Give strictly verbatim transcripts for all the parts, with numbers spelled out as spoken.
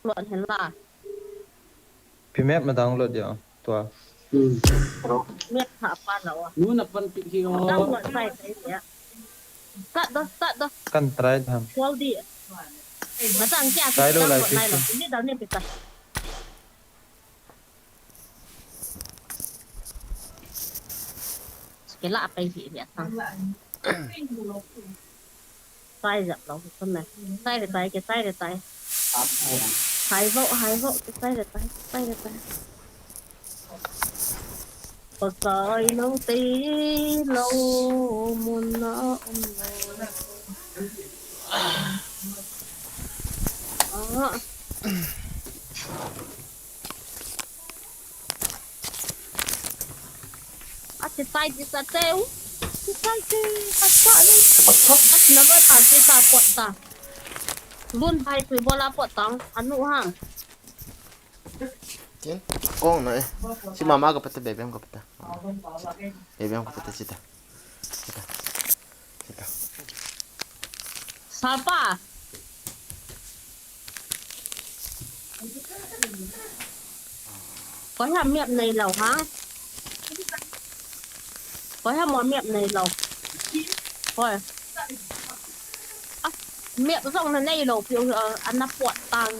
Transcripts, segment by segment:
Download hen la. Pi map ma download dia tua. Hmm. Map ha pa la wa. Nu na pan pi hi o. Download sai sai dia. Start do, start do. Kan try tham. Qual di. Matang kia. Try lo lai download pi lai lo. Ni dal ni pi ta. Kila pai hi dia sang. Sai jap lo, ko me. Sai re tai, ke sai re tai. Hai vo, hai vo, ke sai re tai, sai re tai. Ko sai lo te lo mun na um lo. Ah. A ti tai ti sa teu. Ti tai ti sa sa le. Acha. A ti na ba ta ti sa pot ta. Lun bai tu bola pot ta. Anu ha. Tin. Kong na e. Si mama ka pata bebem ka pata. Bebem ka pata sita. Sita. Sita. Sapa. Koi ham miap nei lo ha. Koi ham mo miap nei lo. Koi. Ah, miap jong na nei lo piu, ah, ana pot tang.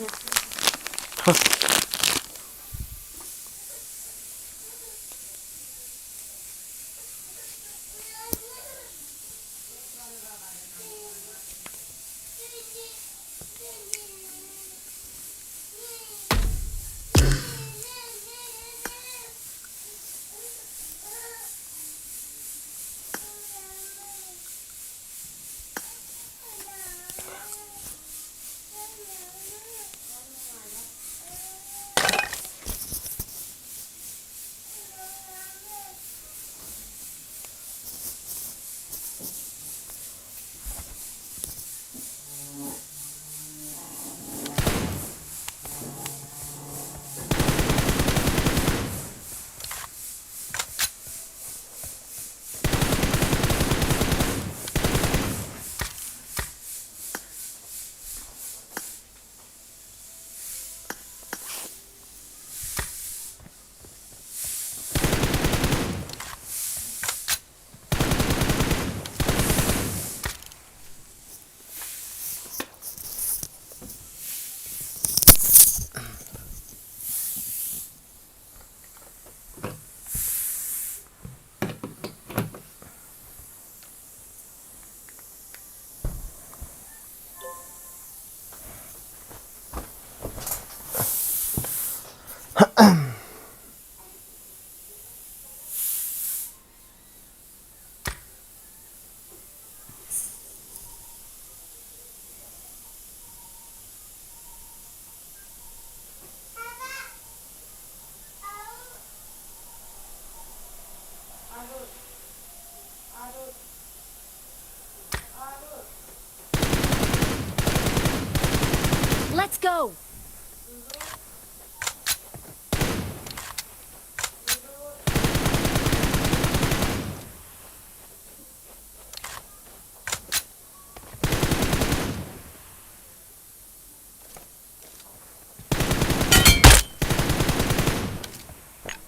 Let's go!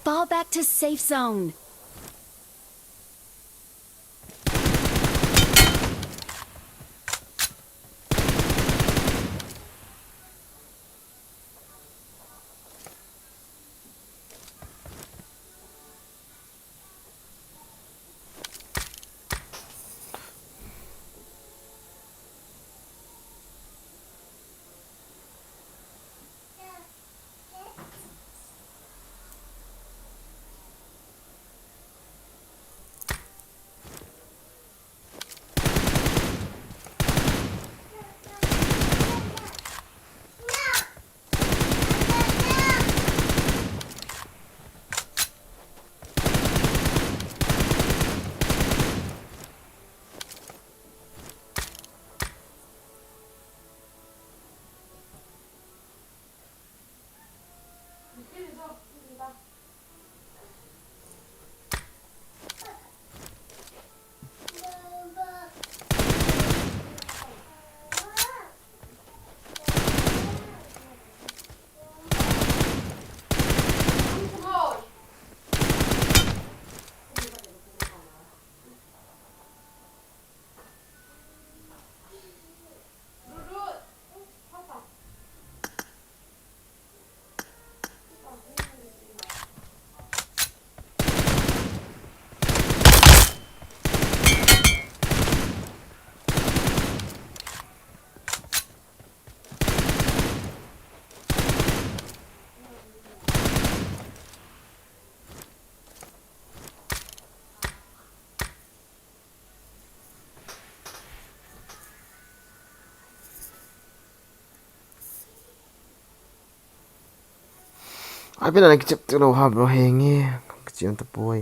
Fall back to safe zone. Api na kichep tu lo ha bro, henge. Kichep ta poi.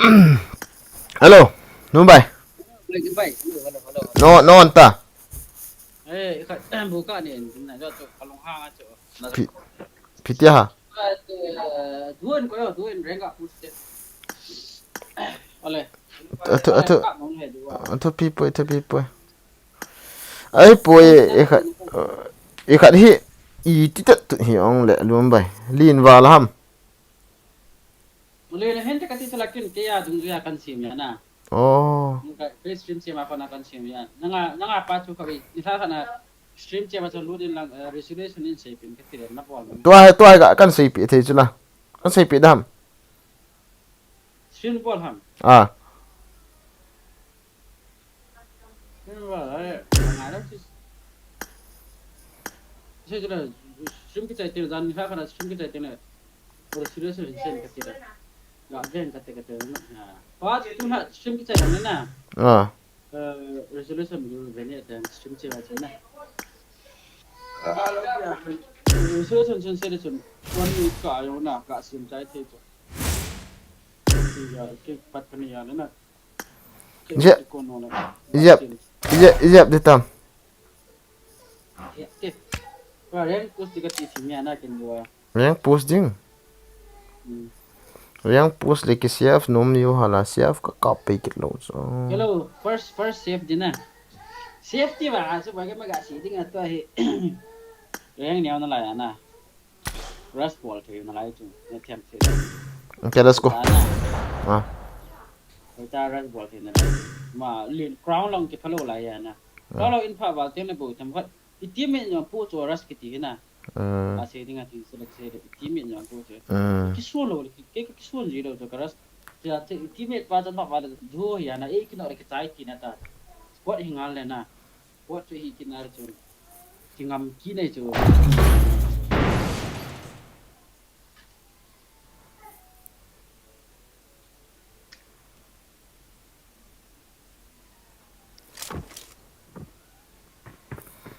Hello, Numbai. No, no, anta. Pitia ha. Athu, athu, athu pi poi, athu pi poi. Ai poi, e khat, e khat hi, i ti tat tu hi ong le, Lumbai. Lin val ham. Ule na hen te kati sala kin ke ya dung ya kan sim ya na. Oh. Ka stream che ma ko na kan sim ya. Nanga, nanga pa chu ka wi. Ni tha na stream che ma chu lut in lang, eh, resolution in sei pin kati le na bol. Tua hai, tua hai ka kan sei pi thei chu la. Kan sei pi dam. Stream bol ham. Ah. Stream kichai teng jan ni kha kha stream kichai teng le. Ora serious rin sen kati le. Ga ven kati kati le. Pa tu na stream kichai teng na. Ah. Eh, resolution du ven ya teng stream che wa chen na. Resolution chen se de chen. Wan ni ka yo na ka sim chai the chu. Ki ya ki pat ni ya na. Ijep, ijep, ijep, ijep di tam. Rank push ding. Rank push le ki save nom niu hala save ka kap pe kit lou chu. Hello, first, first save ding na. Save ti ba, chu ba ke ma ga si ding a to hi. Rank neo na la ya na. Rush bol thei na lai chu, na thiam thei. Okay, let's go. Ah. Hoi ta rush bol thei na lai. Ma lin crown long ki phalo lai ya na. Crown long in pha ba te na bo tham khat. I team me no pu chu rush ki ti na. Mm. A se ding a ti se le se i team me no pu chu. Mm. Ki suan lo ki, ki, ki suan ji lo chu ka rush. Ya te i team me pa ta ba ba du ya na e ki no le ki chai ki na ta. Spot hi ngal le na. What chu hi kinar chu. Kingam kinai chu.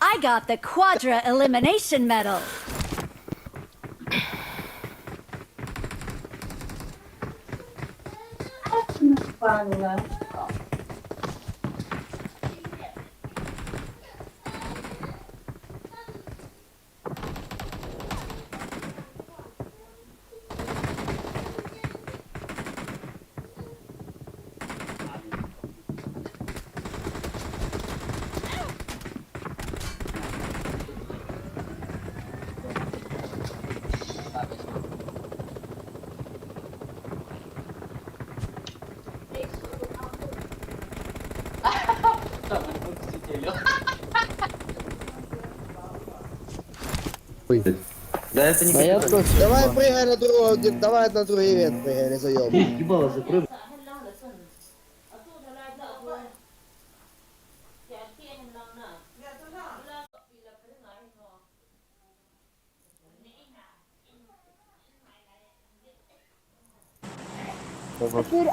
I got the Quadra Elimination Medal. Ой. Да это не... Давай прыгай на другого, д-, давай на другой ивент прыгай, не заёбывай. Ебало закрой. Orospu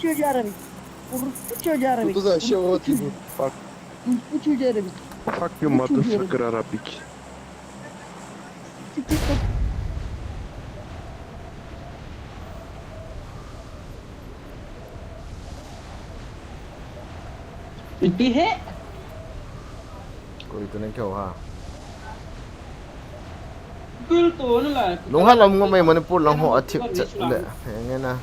çocuğu Arabi. Orospu çocuğu Arabi. Orospu çocuğu Arabi. Fuck you, motherfucker Arabic. Ipi he? Koi tu nang kyo ha. Kul tu na la. Lunghan lam ngom mai Manipur lang ho athip chat le. Nge na.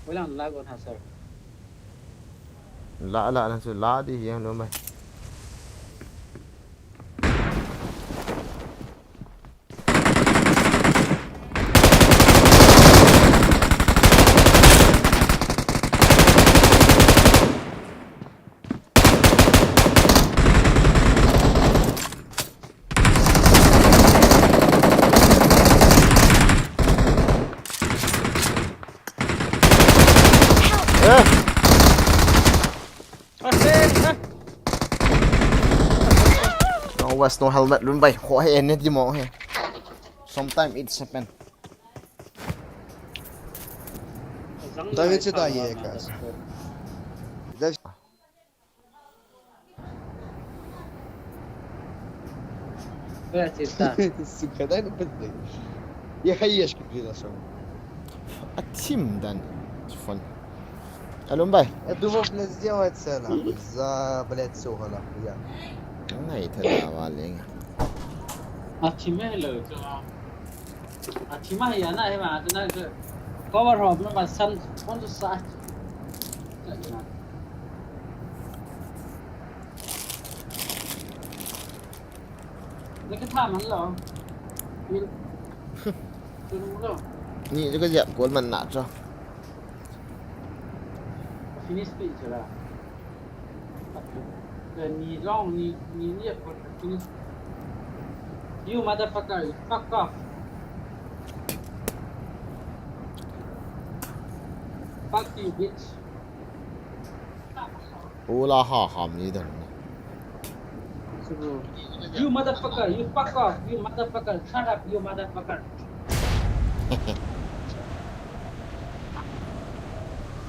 Hoilang la gon ha, sir. La, la, la, sir, la di hiang lo mai. Eh. No vest, no helmet, lun bai. Ho he, ne di mo he. Sometime it's happen. Давайте, да, я как раз. Да. Братья, да. Сука, дай ну подожди. Я хаешки приглашал. А Тим, да, фон. Алюмбай. Я думал, блядь, сделать цена, нахуй, за, блядь, сухо, нахуй, я. Ай, тогда валинг. А Тим, hello. Athima hi ana hima tuna ke cover ho ma san kon sa. Na ke tha man lo. Min. Tunu lo. Ni ke ja kol man na cho. Finish pi chara. Ni long ni ni ni a kol finish. You motherfucker, you fuck off. Fuck you, bitch. Ula ha ham ni dan. You motherfucker, you fuck off, you motherfucker, shut up, you motherfucker.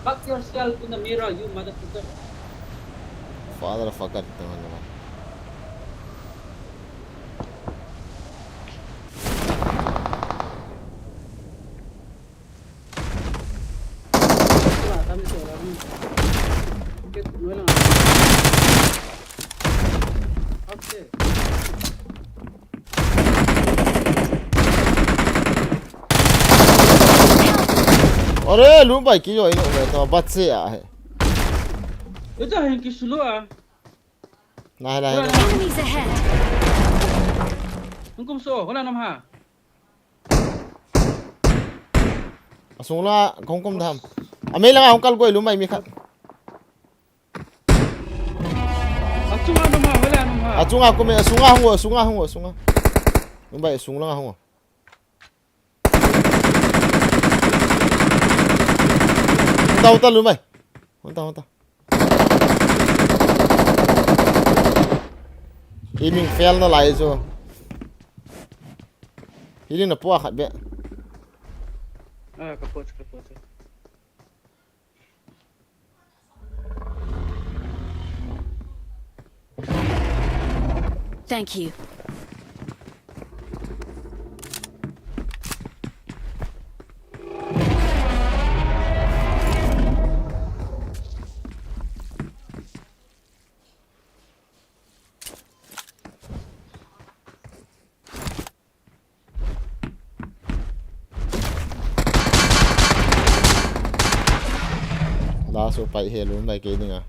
Fuck yourself in the mirror, you motherfucker. Father fucker, teman-teman. Are, lu bai ki yo ino me to bat se a he. Ita hin ki sulu a. Nai, nai, nai. Enemies ahead. Hung kum so, hola nam ha. Asung la, kong kum dam. Amei langa hung kal goi lu mai mi khat. Achunga nam ha, hola nam ha. Achunga kum, asunga hung, asunga hung, asunga. Lu bai asung langa hung. Hung ta, hung ta, lu mai. Hung ta, hung ta. Aiming fail na lai chu. Hili na pua khat be. Ah, ka pua, ka pua. Thank you. Last upai hi lum bai kei dinga.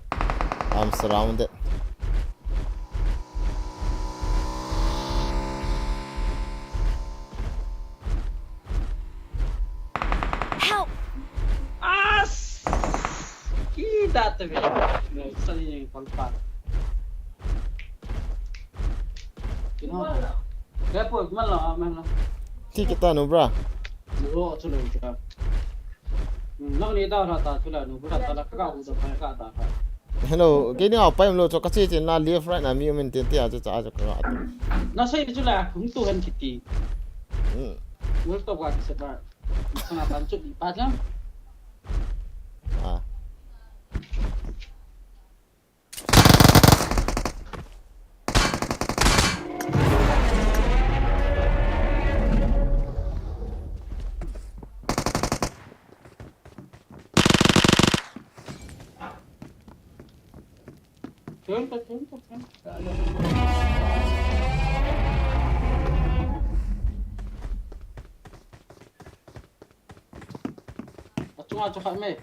I'm surrounded. Help! As! Kita te be. No, sani yang palpa. Kino. Kepo, gimana lo, mana lo? Ti kita no, bra. Lo, tu lo, kita. Hmm, lo ni da ra ta, tu la, no, bra, ta la, ka, u, da, pa, ka, da, ka. Hello, kei ni au pai lo, cho ka che chen la left right na mi um in tin ti a cho cha cho ka. Na sei chu la, hung tu han kiti. Hmm. Wal to wa ki se ba. Sana tan chu di pa cha. Ah. Achunga chu khat me.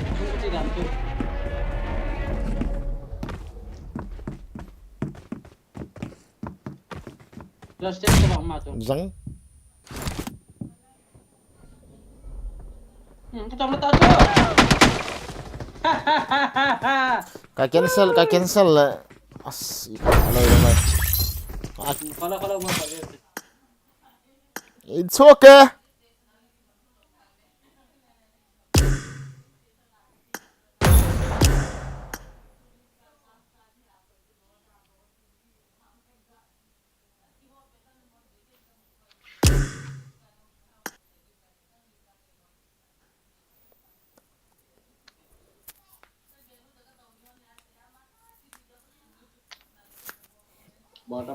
Achunga chu dan chu. Last step ka ba ma chu. Zang. Hmm, tu tama ta chu. Ka cancel, ka cancel le. As, i ka alai le mai. Kala, kala, ma, kala. It's okay. Kong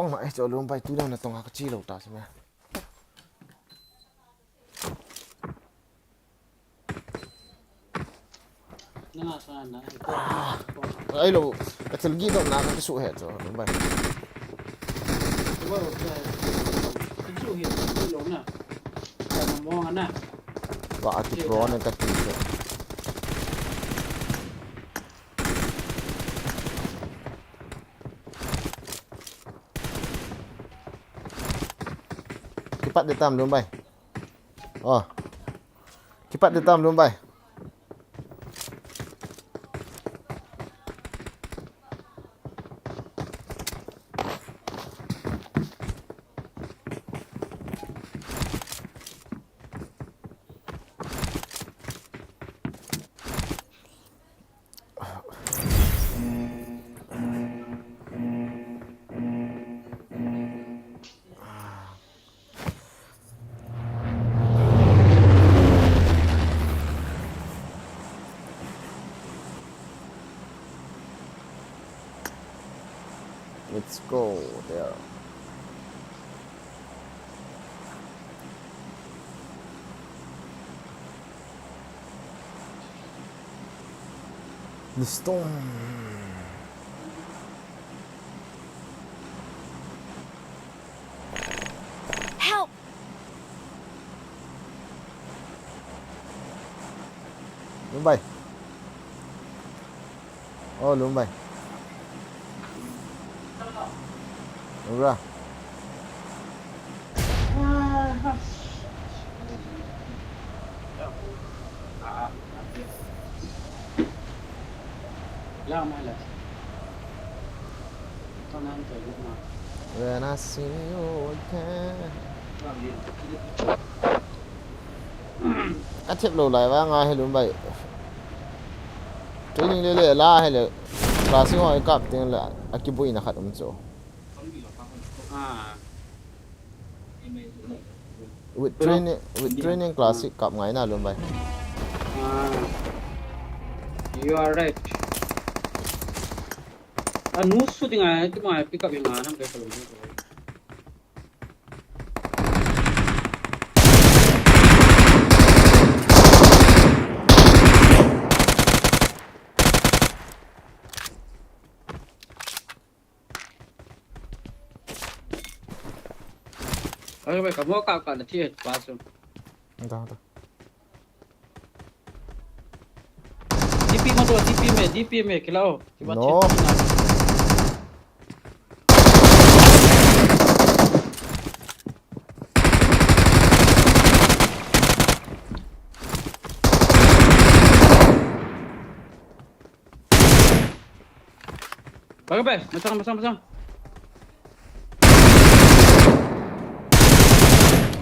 ma, eh, cho lum pai tu na tong ka chi lo ta si ma. Ai lo, ka thil gi dong na ka su he cho lum pai. Wa ati pro ne ka ti. Kipat de tam lum pai. Oh. Kipat de tam lum pai. Let's go there. The storm. Help! Lum pai. Oh, lum pai. Lum ra. When I see you again. Ka thep lo lai vang a hi lum pai. Training le le la hi le. Classic ho kap teng le a kibuina khat um chu. Ah. With training, with training classic kap ngai na lum pai. Ah. You are right. Anu shooting a, tu ma pick up yang a, nam kai kalung. Ayo, bai, kamu ka, ka na thiye, pasu. Dah, dah. D P ma to, D P me, D P me, kilao. Kiba. No. Chit na. Baga bai, masang, masang, masang.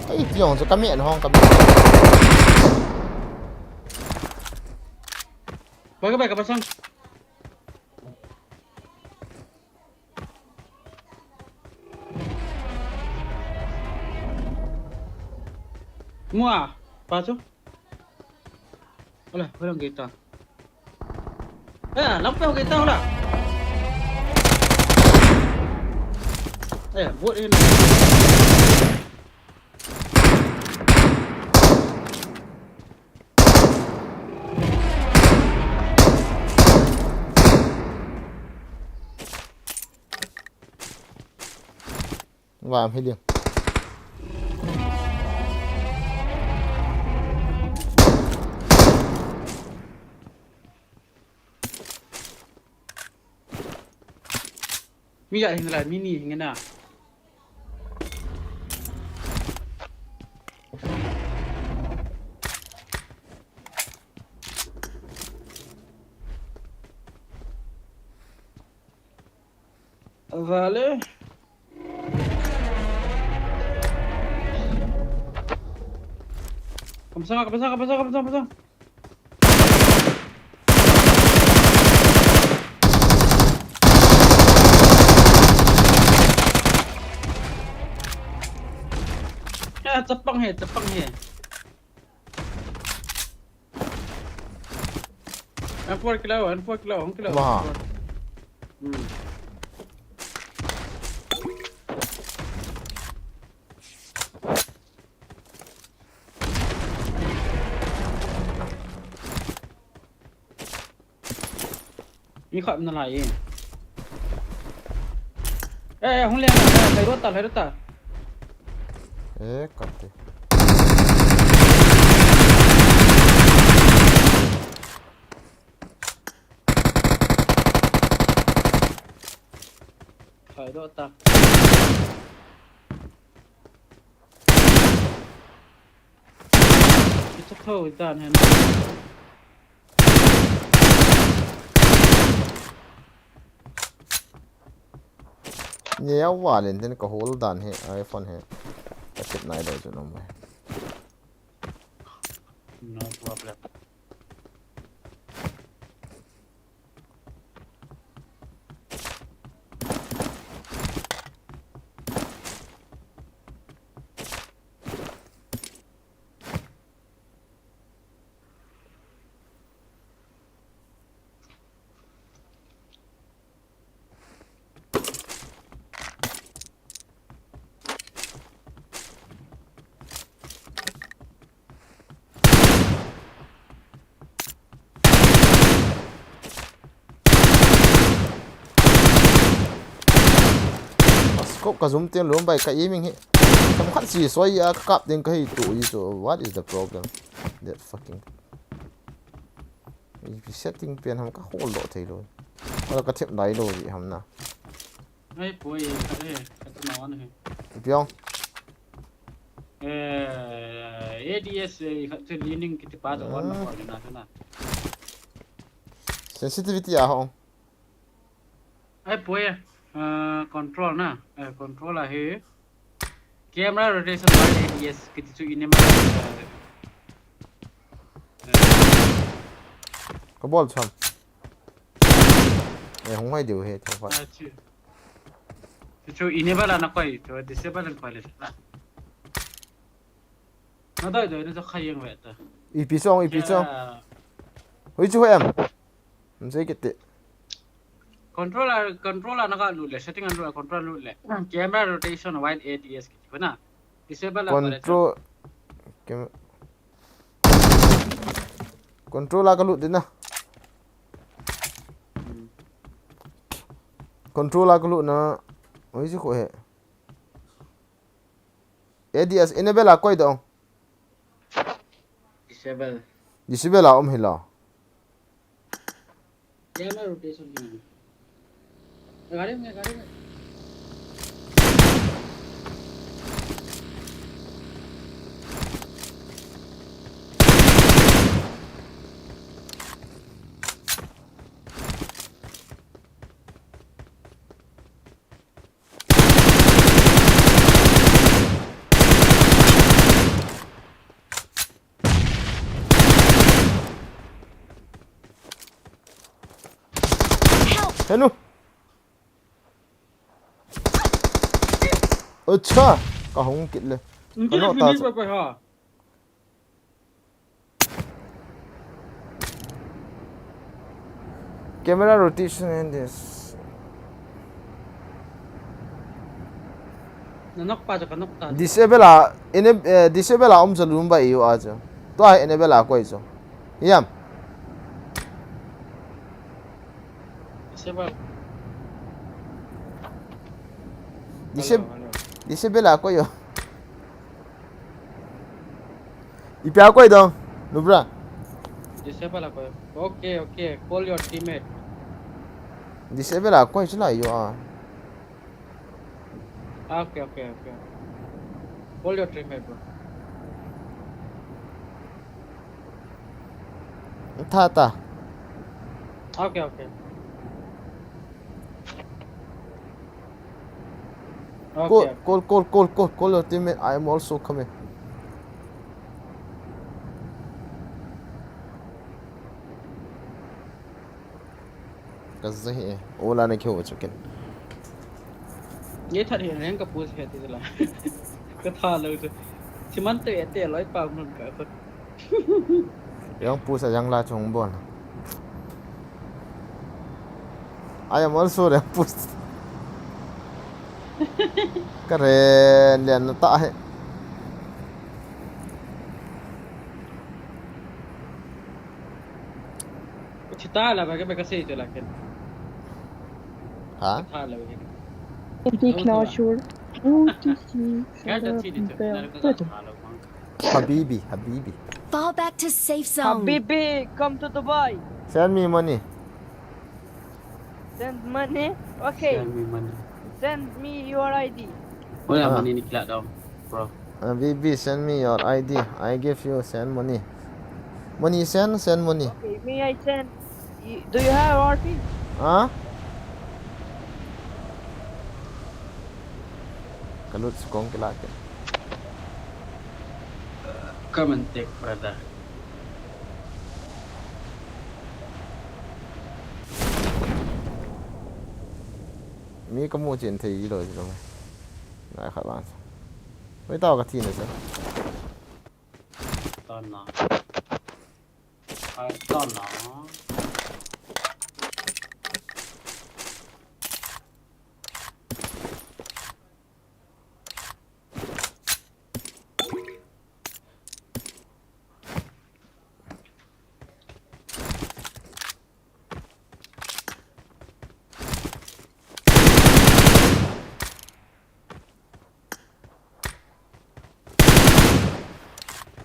Ai, tiong chu kami an hong kami. Baga bai, ka masang. Mua, pa chu. Hola, hola kita. Eh, lampu kita hola. Eh, buat ini. Vam hi ding. Mi ja hing lai, mi ni hing na. Vale. Ka masang, ka masang, ka masang, ka masang, ka masang. Ah, chapang he, chapang he. M four kilo, M four kilo, hung kilo. Wah. Hmm. Mi khat na lai e. Eh, eh, hung leng, eh, lhai ro ta, lhai ro ta. Eh, kati. Lhai ro ta. Kicha tho dan hen. Nia walen ten ka hol dan hi iPhone hi. Ka tip nai lo chu nom mai. No problem. Scope ka zoom teng lom bai ka aiming hi. Tam khat si soi a ka kap teng ka hei tu i chu. What is the problem? That fucking. I setting pen ham ka hol lo thei lo. Wala ka thep nai lo ri ham na. Ai, poi, eh, ka tu na wan he. Piong. Eh, A D S, eh, ka tu leaning kiti pa to wan na wan na na. Sensitivity a ho. Ai, poi, eh, control na, eh, control a he. Camera rotation while A D S kiti chu enable, eh, eh. Ka bol cham. Eh, hung mai diu he, tho khat. Ah, chu. Chu, chu enable a na koi, chu disable a na koi le. Na doi doi na chu khai yang ve ta. Ipi song, ipi song. Hui chu em. Hum sei kiti. Controller, controller na ka lut le, setting a lut le, controller lut le. Camera rotation while A D S kiti ko na. Disable a. Control. Cam-, controller ka lut din na. Hmm. Controller ka lut na. Oi, si ko he. A D S enable a koi do. Disable. Disable a um hi lo. Camera rotation hi. Gari mein, gari mein. Help! Henu. Acha, ka hung kit le. Ka no ta. Camera rotation and this. Na nok pa chu ka nok ta. Disable a, ene-, eh, disable a um chu lum ba i u a chu. Tua enable a koi chu. Yam. Disable. Disab-, hello, hello. Disable a koi u. Ipi a koi dong, nubra. Disable a koi. Okay, okay. Call your teammate. Disable a koi chu la yo a. Ah, okay, okay, okay. Call your teammate, bro. Tha ta. Okay, okay. Call, okay. Call, call, call, call, call your teammate. I am also coming. Ka zai e. Ola na kyo chukin. Ye that he reng ka push he ti la. Ka tha lo tu. Chiman te ete loi pa mun ka ko. Yang push a yang la chung bon. I am also rampus. Karen lian na ta he. Chita la ba ke ba ka sei to la ke. Ha? Chita la ba ke. Hindi Ano to ba? Knorr. Kaya ta chini to. Nalagay sa halo mo. Habibi, Habibi. Fall back to safe zone. Habibi, come to Dubai. Send me money. Send money? Okay. Send me money. Send me your I D. Wala Ah. money ni kila daw, bro. Uh, V B, send me your I D. I give you, send money. Money send, send money. Okay, me I send. Y-, do you have R P? Huh? Kalut sukong kila ke. Come and take, brother. Mi kamu chen thei lo, lo. Ngai khat vang. Hoi tao ka thi na sa. Ton na. Ai, ton na.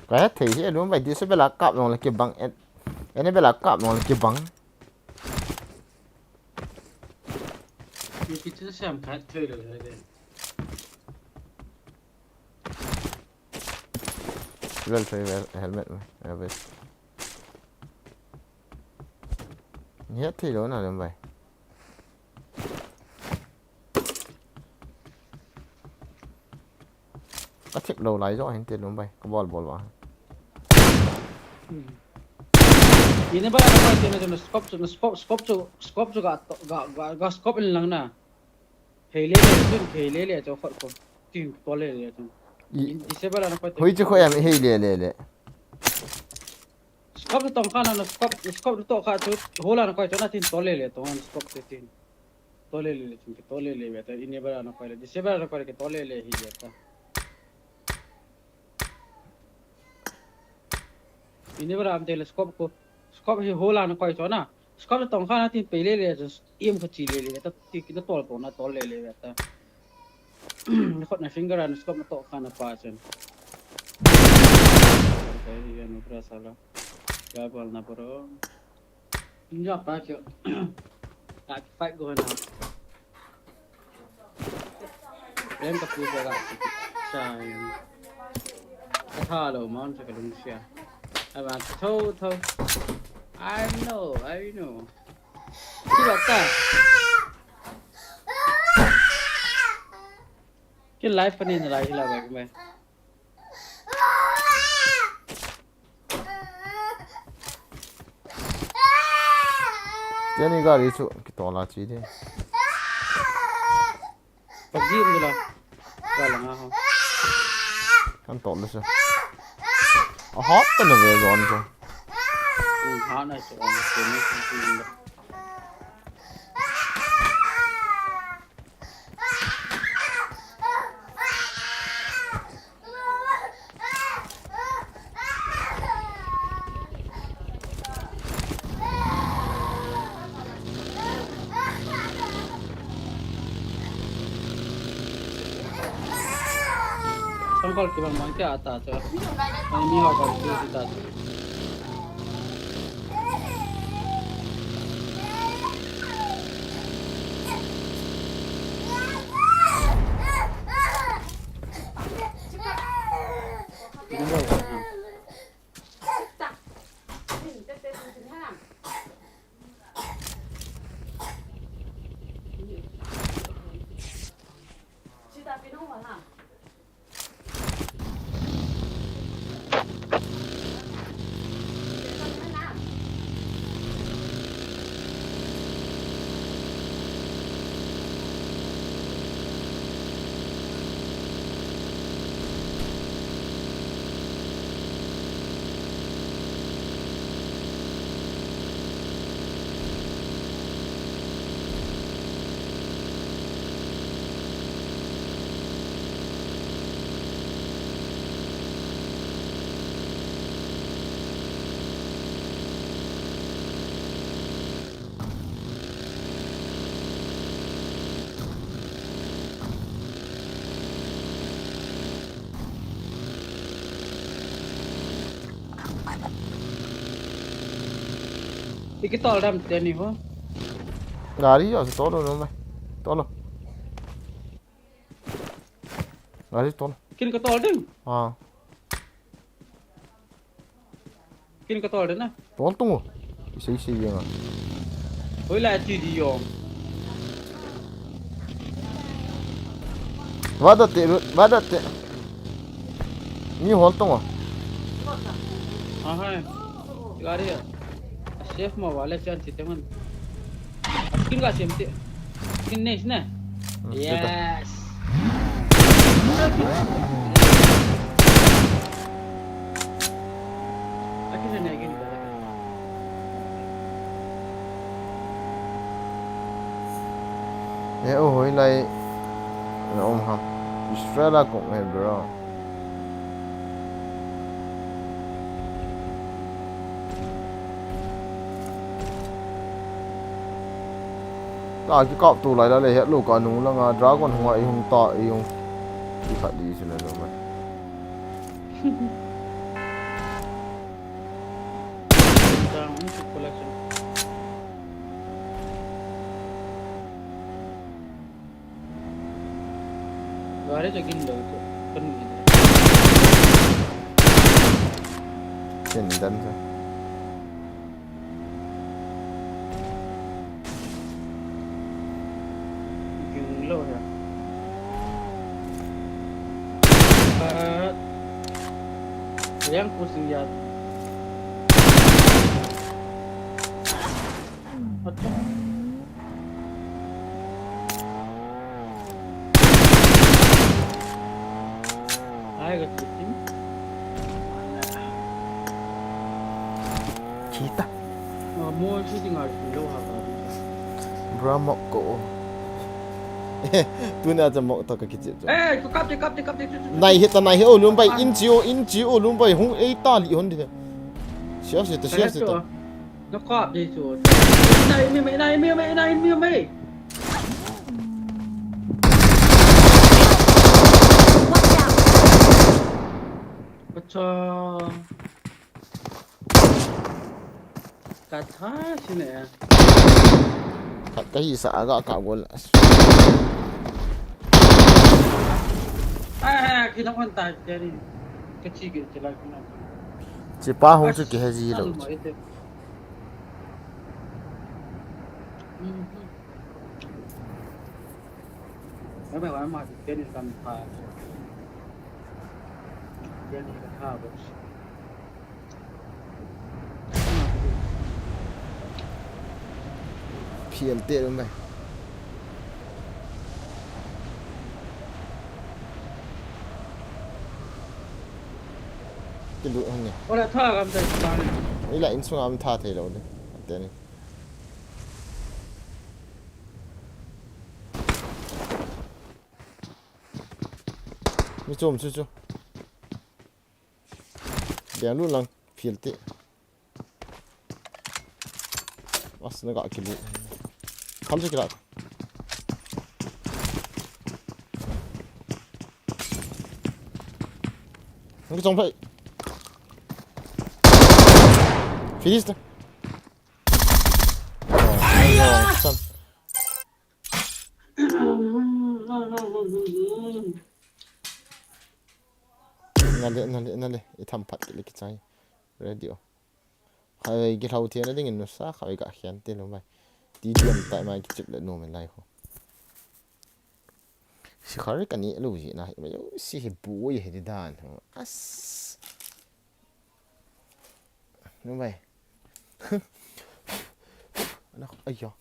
Ka het thei hi, alum bai, disable a kap nong le kibang, en, enable a kap nong le kibang. Ki, ki chu sem ka het thei lo he de. Vel thei vel, helmet me, a vest. Ni het thei lo na alum bai. Ka thip lo lai jo hin te lum bai, ka bol bol va. Hmm. Ini ba na pa te na scope chu, scope, scope chu, scope chu ga, ga, ga, ga scope in lang na. Hei le le, chun hei le le, cho khot ko. Tin to le le, chun. I, in, disable na pa te. Hoi chu kho em, hei le le le. Scope to tong kha na, na scope, scope to kha chu, hola na koi chu na tin to le le, to na scope te tin. To le le le, tin to le le, beta, ini ba na koi le, disable na koi le, to le le, hi beta. Ini bara am telescope ko. Scope hi hola na koi chona. Scope tong kha na tin pe le le, just im kha chi le le, ta ti ki na tol to na tol le le ta. Ni khot na finger an scope na to kha na pa chen. Koi hi ya no pra sala. Ya bol na bro. Inja pa kyo. Ka fight go na. Rem ka pu ko ga. Sa. Ka tha lo man sa ka lung sia. A ba tho tho. I know, I know. Ki ba ta. Ki life pa ni na lai la ba me. Teni gari chu kitol a chi de. Pagim de la. Ka la nga ho. Kan tol le chu. A hot ta na ve zon chu. Hmm, ha na chu on chu ni chu ni. Sangkol kibang bang kya ata cha. Ani ho kol kya ata cha. Kitol dam teni ho. Gari jo se tolo no mai. Tolo. Gari tolo. Kin kitol ding. Ah. Kin kitol ding na. Tol tung. Sei sei yenga. Hoilai ti di jong. Vada te, vada te. Mi hol tung. Ah hai. Gari ya. Safe ma wale chan chite man. Kin ka sem te. Kin next na. Hmm, yes. Akin na kin. Eh, oh, hoilai. Na um ham. Israel a kong eh, bro. Ta kikap tu lai la le het lo ka nung langa dragon hunga i hung ta i hung. Kikhat di sila lo mai. Gari to gin lo to, panu gin. Chen dan sa. Gin lo ya. Ah. Yang pusing ya. What the? Ai, ga shooting. Cheetah. Ah, mo shooting ar lo ha ba. Bra mok ko. Tuna cha mok to ka kichi. Eh, ko kap de, kap de, kap de, tu, tu, tu. Nai hita, nai hi, oh, lum bai, in chi o, in chi o, lum bai, hung ei ta li hon de. Sia se ta, sia se ta. Nakap dei chu. Nai mi mai, nai mi mai, nai mi mai. Watch out! Acha. Katha sine. Khat kahi sa aga ka gol. Ai, ai, ai, kinakon ta, Jerry. Kachi ke chila kinakon. Chipa hung chu kihe ji lo. Phial te lo mai. Kilut hon ni. Ola tha gam ta pa ni. Ila insunga um tha thei lo ni. Ante ni. Mi chom chu chu. Dia lu lang phial te. As na ga kilut. Kham chu kila. Ngi chong phai. Finish ta. Oh, oh, son. Nale, nale, nale. I tham phat kile kichai. Ready o. Khatvei kilhou thei na dingin nusa, khatvei ka khian te lo mai. Ti diam tai mai kichip le no me lai ho. Si khar ka ni lo ji na hi mai. Si hi bu hi di dan ho. As. No mai. Ana, ayo.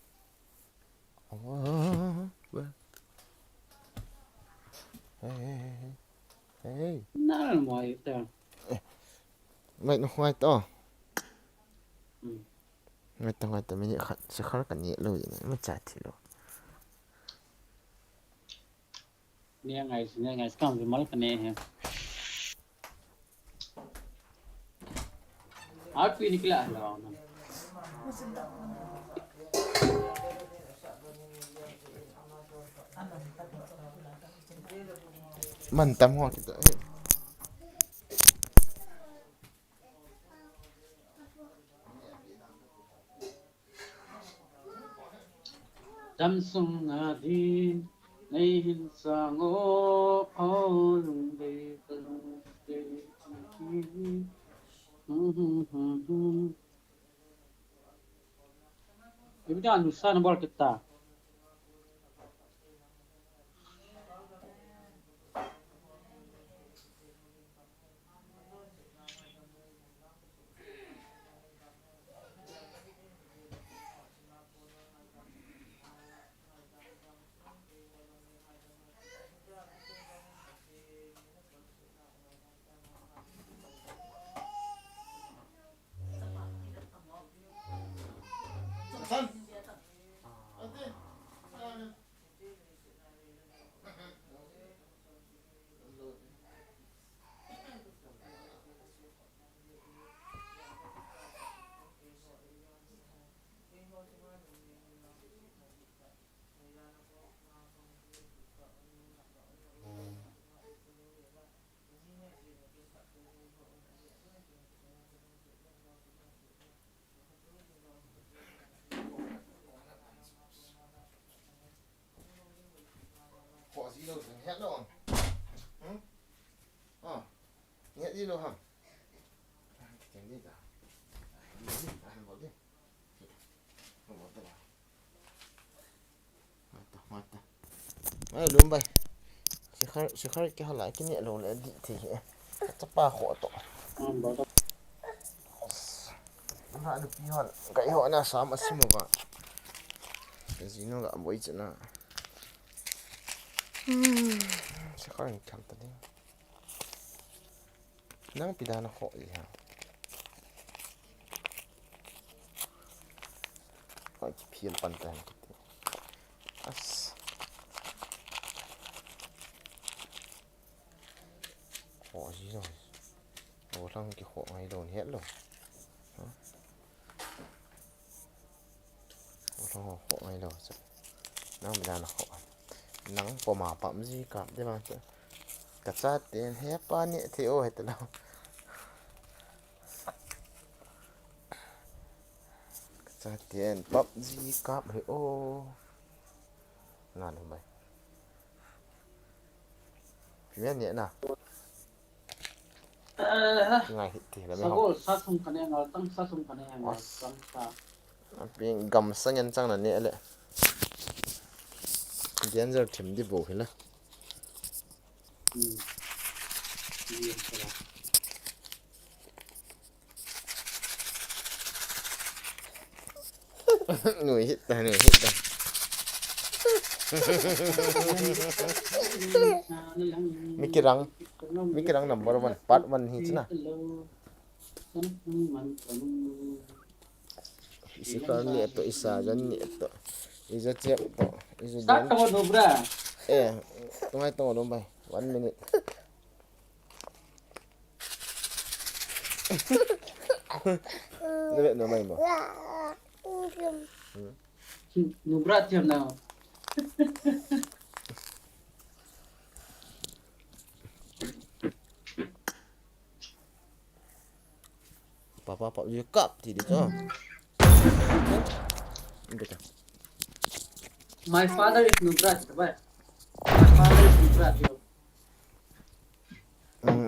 Oh, well. Hey, hey, hey, hey. Hey. Na mo ita. Mai no ngai to. Hmm. Ngai to, ngai to, minute khat, si khar ka ni lo ni, ma cha thi lo. Ni ngai, ni ngai, kam vi mal ka ne he. Api ni kila lo. Man tam ho kita. Damsung nadin, nei hin sang o, o, lungdei, ka lungdei, Ibi ta nusa na bol kita. Khoh ji lou, het lou. Hmm? Ah, het ji lou ham. Kiteng di ta. Di, di, ah, bol di. Bol di. Mata, mata. Mai lum bai. Sikhar, sikhar ke hala ke ne lo le di thi he. Chapa khoh to. Na nupi hon, kai ho na sam asim uva. Ka jinu ga boi chana. Hmm, sikhar in kham ta ding. Nang pi dan a khoh ji ha. Ai, kiphial pan ta hen kiti. As. Khoh ji lou. Lou lang kikhoh ngai lou ni het lou. Ha? Lou ho khoh ngai lou chu. Nang pi dan a khoh. Nang poma PUBG kap de vang chu. Ka chaten hepa ne the o he te lou. Ka chaten PUBG kap he o. Na lou bai. Premier ne na. Eh, ngai hiti la me ho. Sagol sa thum ka ne ngal tang, sa thum ka ne ngal tang sa. Aping gamsa ngen chang na ne le. Danger thim di bo hila. Hmm. Nuih hita, nuih hita. Mi Kirang, Mi Kirang number one, part one hi china. Isi kar ni to, isa jan ni to, isa chep to, isa jan. Start to do, bra. Eh, tungai to do bai. One minute. Nebe no mai mo. Nubra tiam na. Papa, papa, you cup ti di to. My father is Nubra, bhai. My father is Nubra, yo.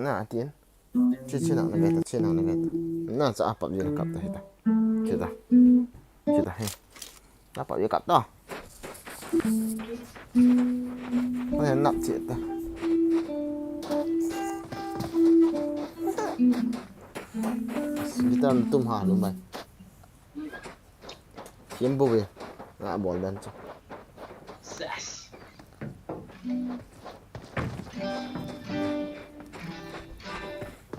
Na, atin. Che, che na, na beta, che na, na beta. Na, sa apa, you cup ta hita. Che ta. Che ta, he. Apa, you cup ta. Ane nap che ta. Guitar tum ha lu mai. Thim bou ve. Nga bol dan chu. Ses.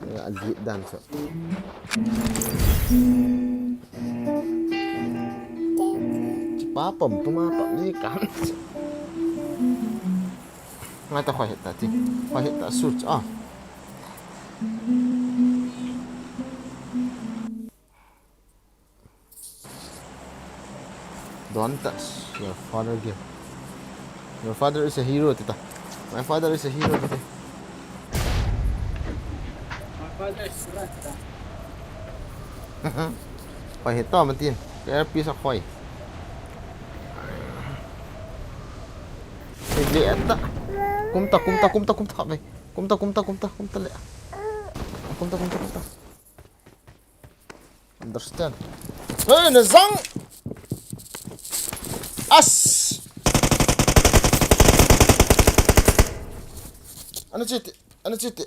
Nga dit dan chu. Pa pom puma pa ni kan. Nga ta khoi hita ti. Khoi hita su chu a. Don't touch your father gift. Your father is a hero, tita. My father is a hero, tita. My father is correct, tita. Khoi hita matin. Kaya pisa khoi. Le ta. Kum ta, kum ta, kum ta, kum ta, ve. Kum ta, kum ta, kum ta, kum ta le. Kum ta, kum ta, kum ta. Understand. Hey, na zang. As. Ana chiti, ana chiti.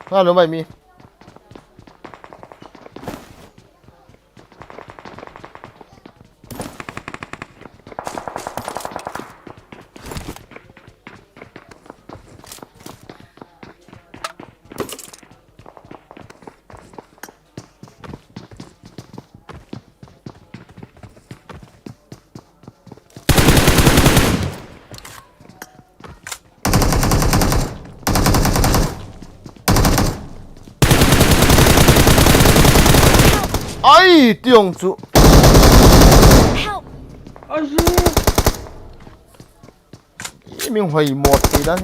Hello, my me. Ai, tiong chu. Help! Ai, i ming hoi mot ti dan.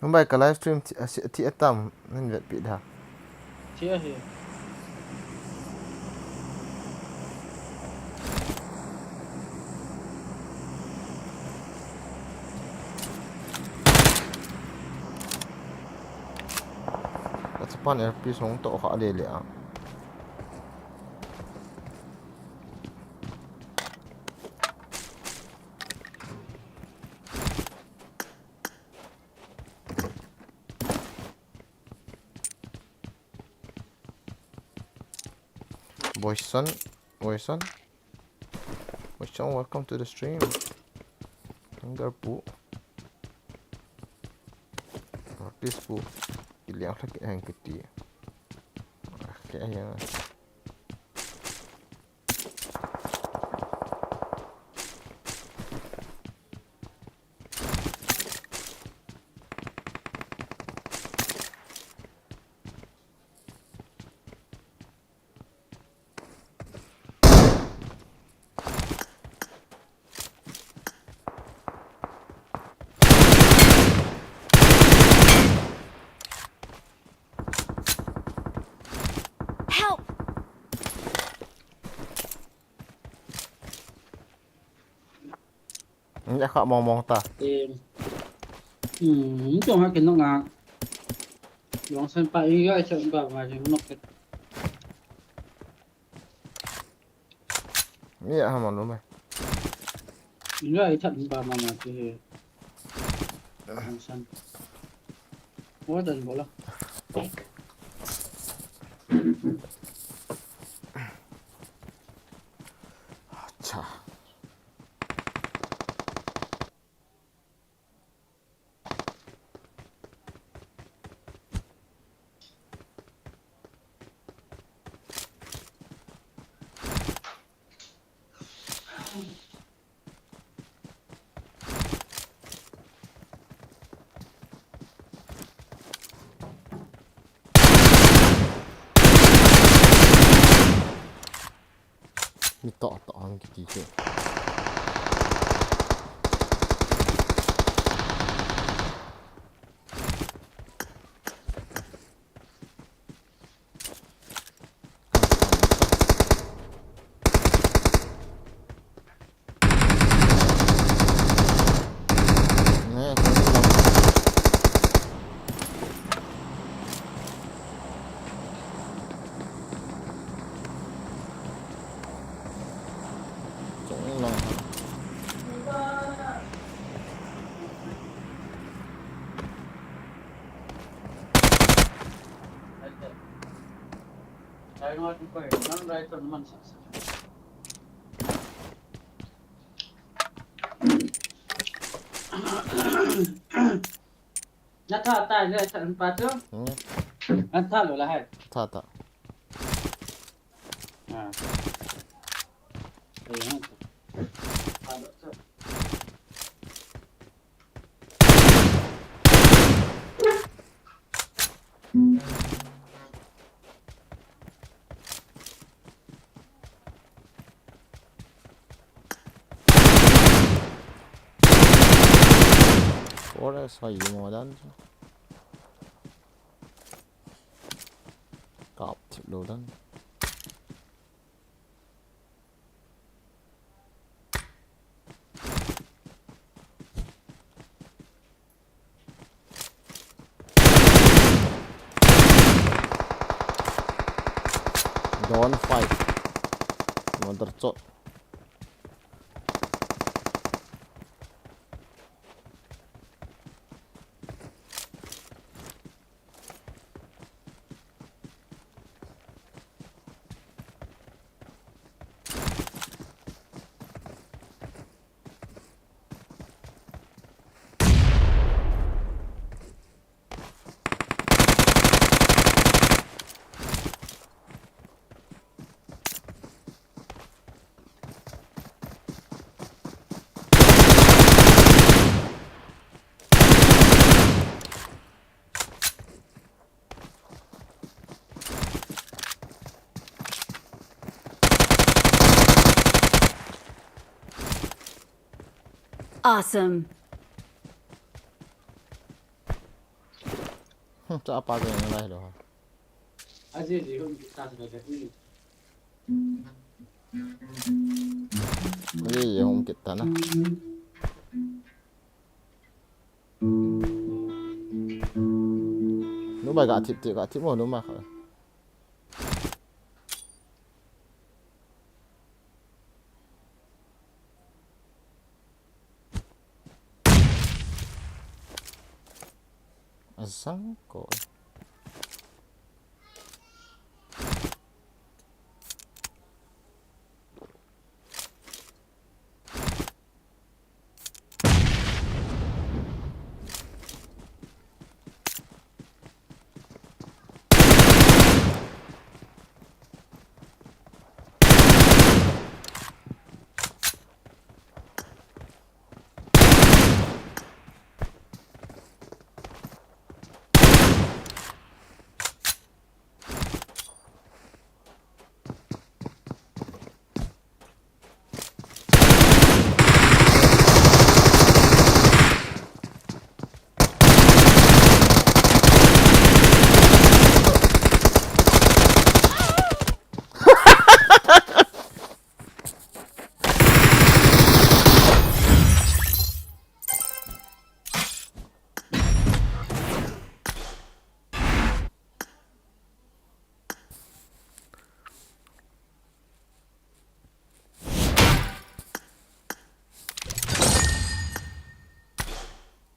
Number ka live stream thi, a, thi atam, nan vetpi da. Thi ahi. Ka chapan L P song to kha le le a. Boyson, Boyson. Boyson, welcome to the stream. Hunger pu. Practice pu. Kiliang lagi yang keti. Okay, yang. Help! Ni kha mong mong ta. Em. Hmm, chong ha ken nok nga. Yong san pa i ga sa ba ma jing nok ke. Ni ha ma lo mai. Ni ga i chat ba ma ma ke. Yong san. Wa dan bo la. Acha. Mi toh toh hang kiti chu. Ne, kung lam. Na tha ta le tha pa chu. Hmm. An tha lo la hai. Tha ta. Ah. Eh, ha. Tha lo chu. Ora sa yimo dan. Kap thip lo dan. Don't fight. Mother chot. Awesome. Hmm, cha pa ke na lai lo ha. Aji ji hum kita sa da ni. Aji ji hum kita na. Numei ga thip ti ga thip mo numei kha. Asang ko.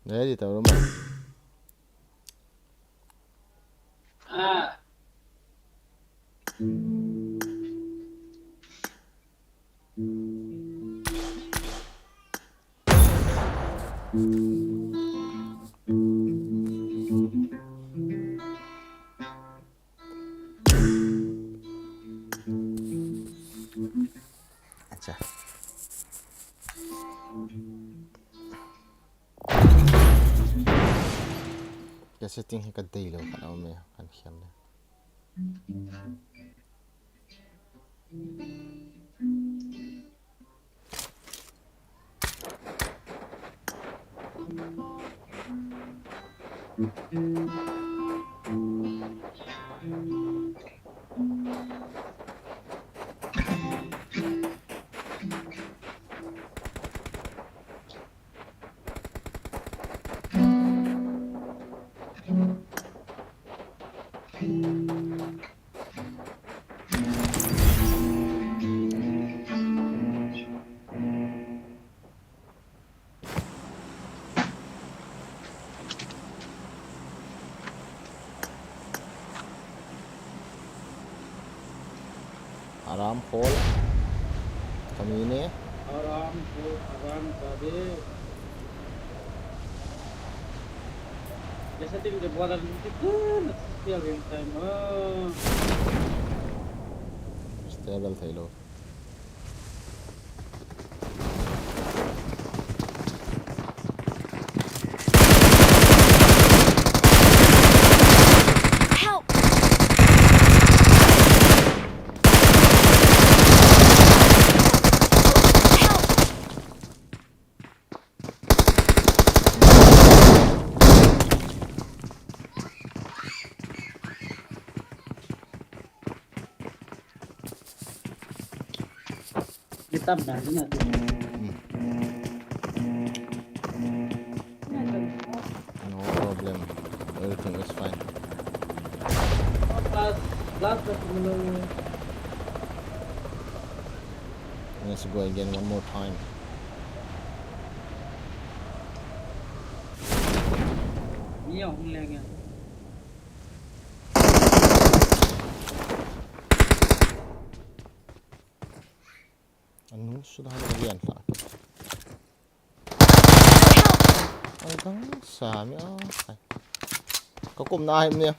Nai di tau ruma. Acha. Ka setting hi ka dei lou khat a um e, kan khian le. Aram Hall. Kami ne. Aram Hall, Aram Zade. Jese tingte bola niti na sial ring time. Stable thei lou. Help! Help! Kitam na, na. Hmm. No problem. Everything is fine. Last, last, last. Let's go again one more time. Ni a hung leng ya. Anu sudah ada bagian lah. Ai, dang sa mi a. Ai. Ka kum na ai mi.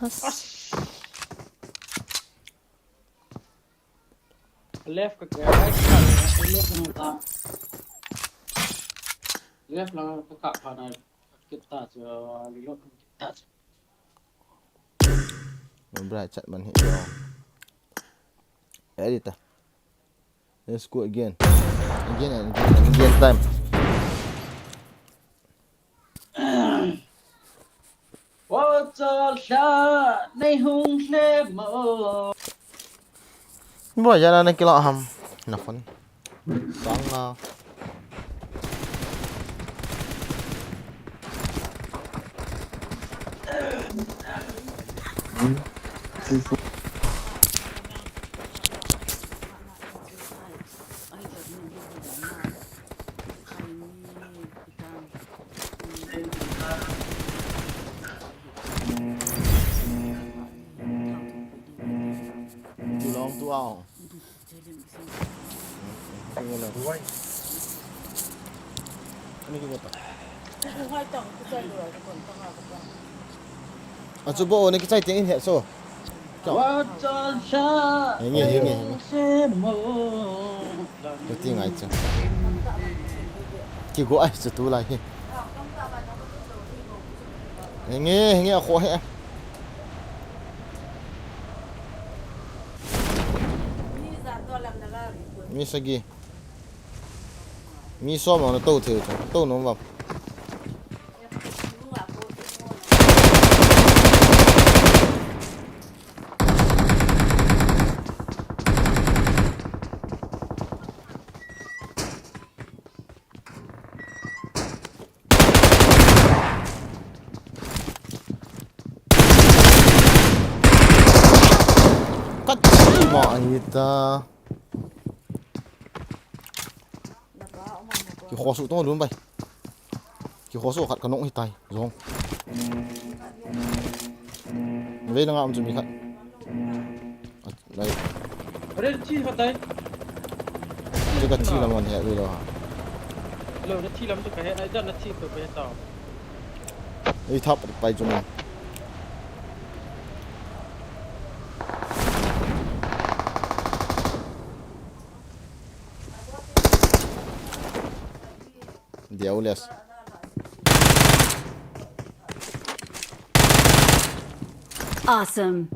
Has. Left ka, right ka, left lang ka. Left lang ka, ka pa na kita chu, reload kita chu. Mobile chat man hi yo. Edit ta. Let's go again. Again and again and again time. Wa cha la nei hung le mo. Bo ya na kila ham. Na phone. Sang a. Too long, too long. Achu bo ni kichai ting in he so. Henge, henge, henge. Kati ngai chu. Kigo ai chu tulai hi. Henge, henge, a kho he. Mi sagi. Mi som na to thei chu. To nom vam. Kat ma ani ta. Kikhosu tong lun bai. Kikhosu khat ka nong hitai. Jong. Vei na nga um chu mi khat. Lai. Are, thi khat tai. Thi ka thi lam wan he vei lo ha. Lo, na thi lam chu ka he, ai, dan na thi to ka he tao. Ei thap pai chu na. Diaules. Awesome.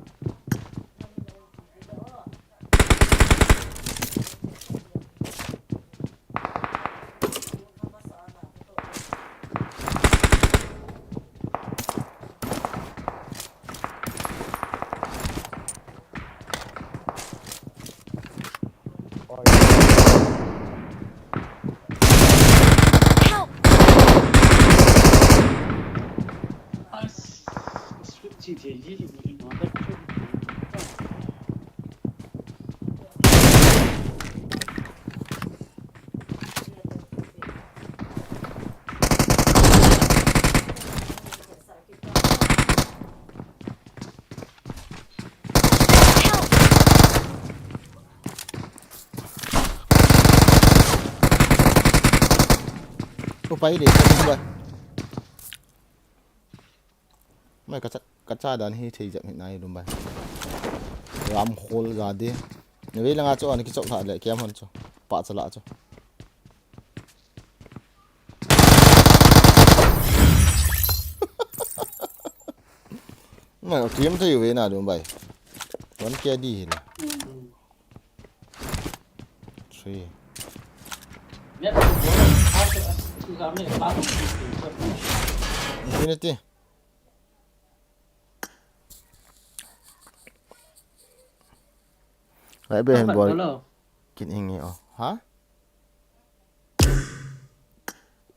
Help! Pai le, ka tum bai. Mai ka cha, ka cha dan hi thei jep hi nai lum bai. Ram khol ja de. Ne vei langa chu ani kichop tha le kiam hon chu. Pa cha la chu. Mai kiam thei ve na lum bai. One K D hi le. Three. Infinity. Lai be hen bol. Kin ingi o. Ha?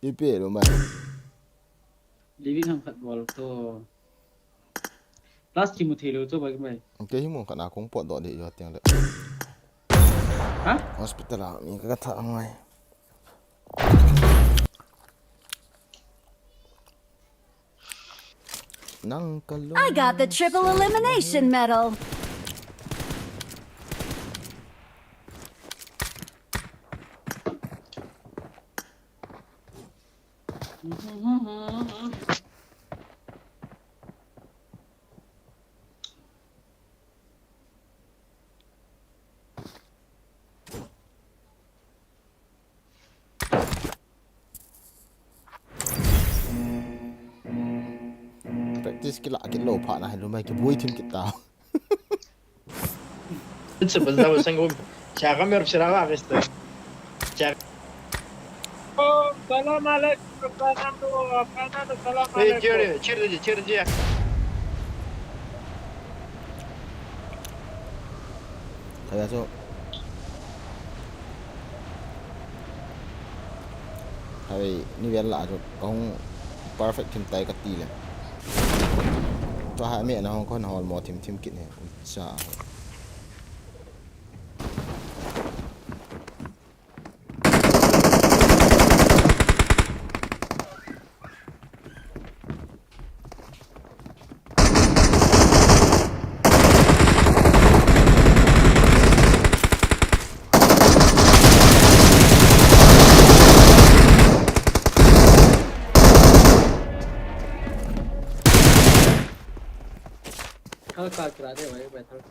Ipi lo mai. Living ham khat bol to. Plus kimu thei lou chu bai mai. Kei hi mun khat na kong potdoh ding jo tiang le. Ha? Hospital a mi ka tha ngai. Nang ka lung. I got the triple elimination medal. Practice kila kit lou phat na hi lou mai kibui thim kit ta. It's a bizarre single. Chaka mer sira va vesta. Chaka. Oh, salam alaikum, Fernando, Fernando, salam alaikum. Hey, cheer, cheer, cheer, cheer. Kaya so. Hai, ni vel la chu kong perfect thim tai ka ti le. Tua ha me na hong kon hol mo thim thim kit ne. Cha. Thal ka kira de wai bai thal.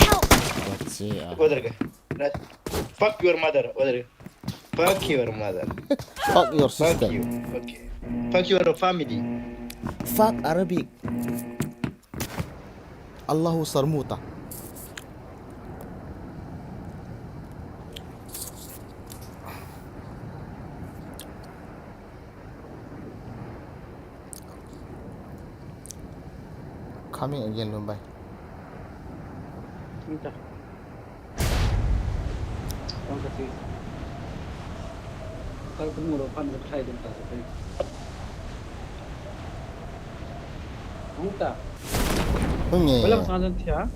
Help! Let's see, uh, उधर गए। Fuck your mother, उधर गए। Fuck your mother। Fuck your sister। Fuck you। Okay। Fuck your family। Fuck Arabic। Allahu sarmuta. Coming again, Lumbai. Minta. Kong kasi. Kal kung muro pan ka try din ta sa. Minta. Hung eh. Wala masangan siya.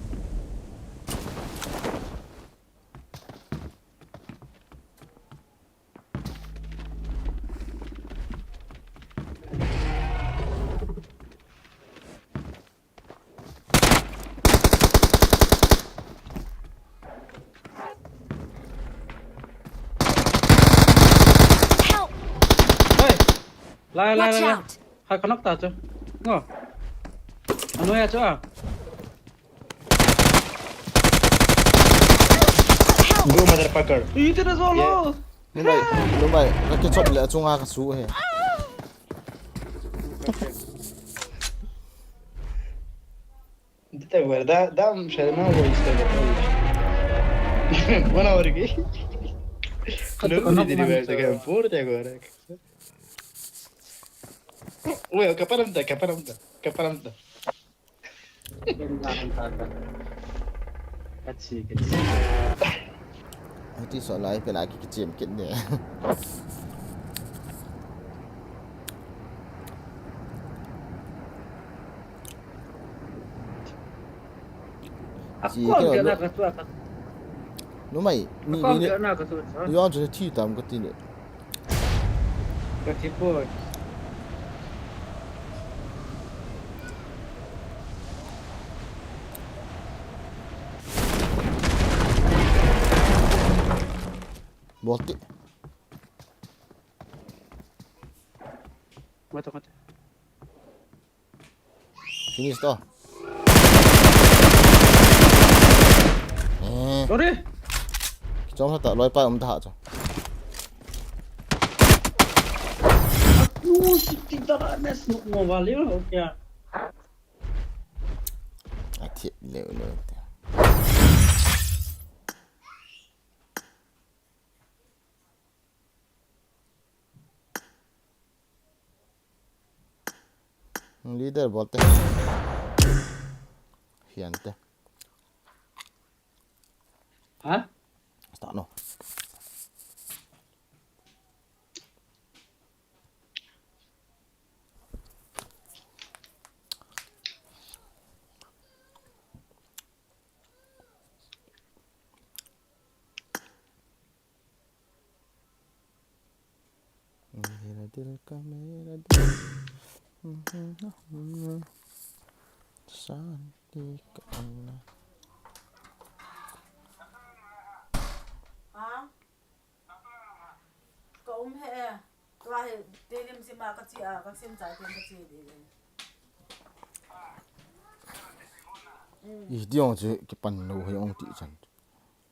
Help! Hey! Lai, lai, lai, lai. Watch out! Hai, kanak ta chu. Ngo. Ano ya chu a? Help! Go, motherfucker. Ih, tira solo. Yeah. Lumbai, Lumbai, ka kichop le achunga ka su he. Dita guarda, da, da, shall not worry, stay with me. One hour again. Nobody delivered the game for the agora. Ué, kaparam da, kaparam da, kaparam da. Kachi, kachi. Ati so lai pela ki kichim kit ne. Chi akon kilo ke na lu-, ka tua ka. Numei, ni, akon ni, ke na ka tua. Ni yon chu thi tam ka ti ne. Ka thi poi. Bol ti. Mata, mata. Finish to. Eh. Sorry. Kichom sa ta, loi pa um ta ha chu. Aku si kita na smoke mo valeu, okay. A thiep leu leu te. Leader bol te. Hian te. Ha? Start no. मेरा दिल का मेरा दिल, शांति का अंगना. Ha? Ka um he e. Tua hi, telim sima ka chi a, ka sim chai tin ka chi di le. Mm. I diong chu kipan lo he ong ti chan.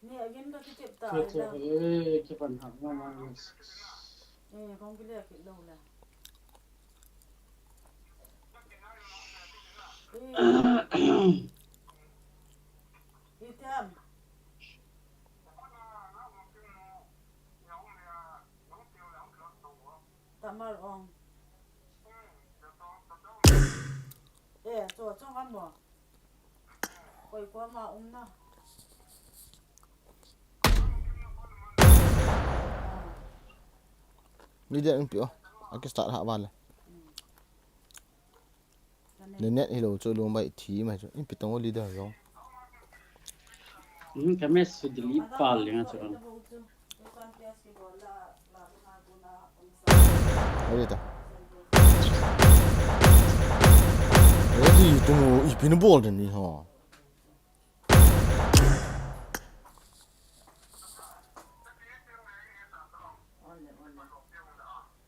Ni agin ka kitip ta. Ke ai chu, da. Eh, kipan hak ma ma. Eh, kong kile kit lo le. Eh. Itiam. Tamar ong. Eh, cho, cho ngam mo. Koi ko ma um na. Ni dia umpi o. Aki start ha vale. Hmm. Nenet hi lo chu lung bai thi mai chu. In pi tong leader jong. Hmm, ka mes su delete pal le nga chu. Ready ta. Ready tu mu i pin bol de ni ho.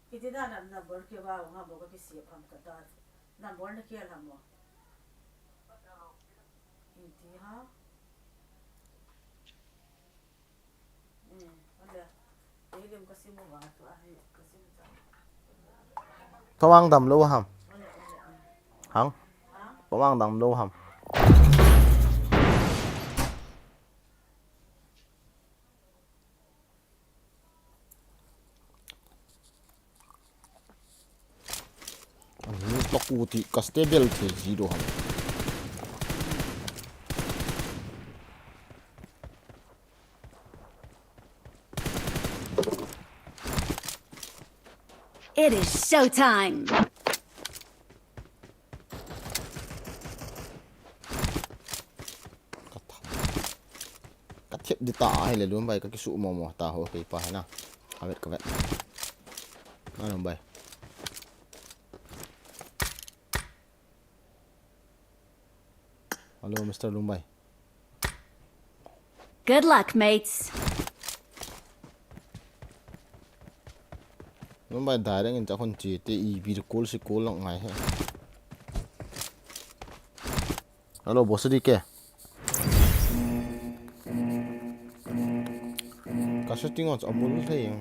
Kiti da na, na bol ke ba nga bo ka kisi pam ka ta. Na bol na ke la mo. Inti ha. Eh, ole. Telim ka sim mo ba tu a he ka sim ta. Pawang dam lo ham. Ole, ole, ole. Hang. Ha? Pawang dam lo ham. Ani to ku ti ka stable the zero ham. It is showtime. Ka tha-, ka thep di ta ahile Lumbai ka kisu mo mo ta ho kei pa hina. Ka vet, ka vet. Na Lumbai. Hello, Mister Lumbai. Good luck, mates. Number direct in chahon chi te i bi call si call lang ngai he. Hello, boss di ke. Ka setting on abul thei.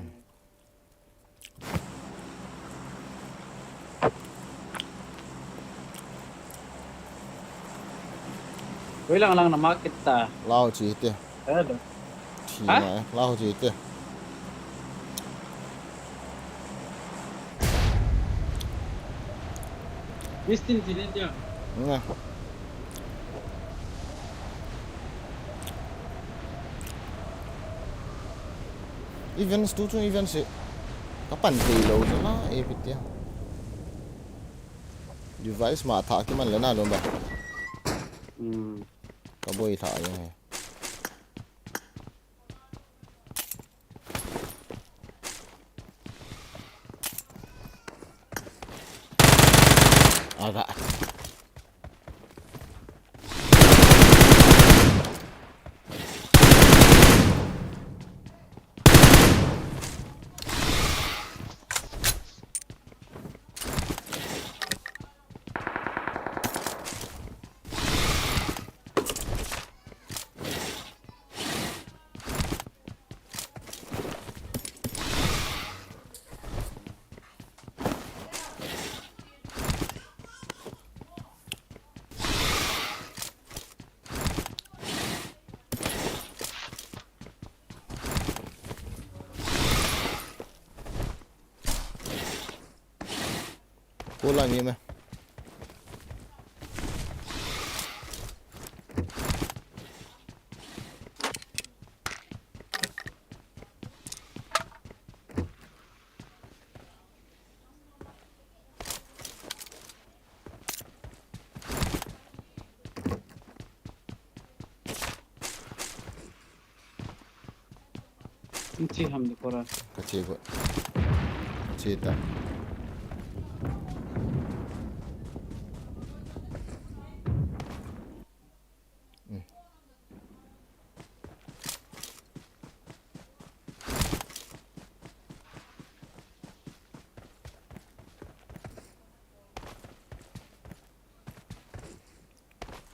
Koi lang lang na market ta. Lao chi te. Hello. Chi ha? Na, lao chi te. Mistin din dia. Nga. Events tu chu events hi. Ka pan thei lou chu la, e pitia. Device ma tha kiman le na lom ba. Hmm. Ka boi tha jong he. Aga. Kol a mi me. Nchi ham di kora. Ka che go. Che ta. Mm.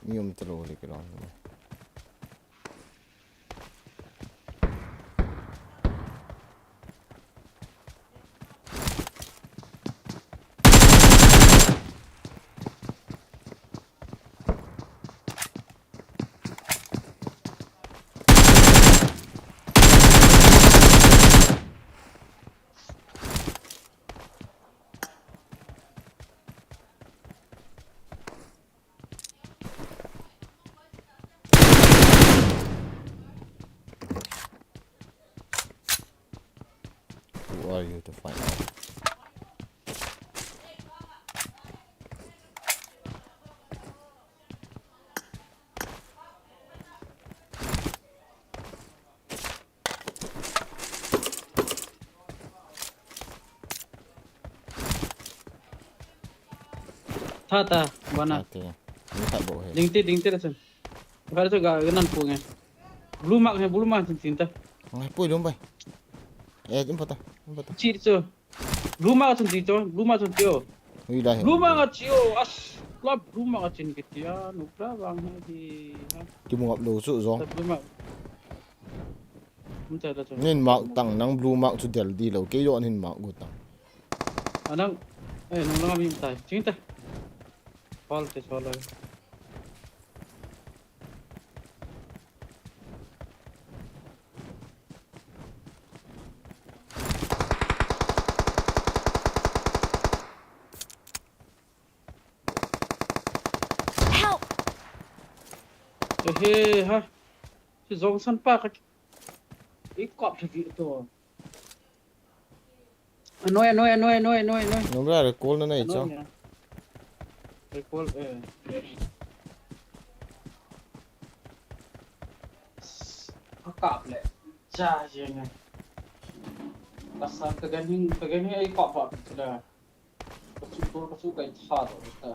Mi um talou le kilou. Who are you to find out? Tha ta, bana. Ate. Ni khat bou he. Ding te, ding te la chun. Khat chu ga, ga nan pu nge. Blue mark he, blue mark chin chin ta. Ngai pui lum bai. Eh, im pata, im pata. Chi chu. Blue mark chun ti chu, blue mark chun ti o. Ui lai. Blue mark a chi o, as. Club blue mark a chin ke ti a, nu pra bang he di. Ki mu ngap lo chu jong. Blue mark. Nin mark tang nang blue mark chu del di lo, kei jong nin mark gu tang. Anang, eh, nung lang a mi tai. Ching ta. Pal te so lai. Help! Ehe, ha. Si Johnson pa ka. I kop si to. Anoi, anoi, anoi, anoi, anoi, anoi. Nobra recall na nei cho. Anoi ya. Recall, eh. Ka kap le. Cha jeng. Ka sa ka gan hing, ka gan hing ai kop pa le. Ka su to, ka su kai tha to ta.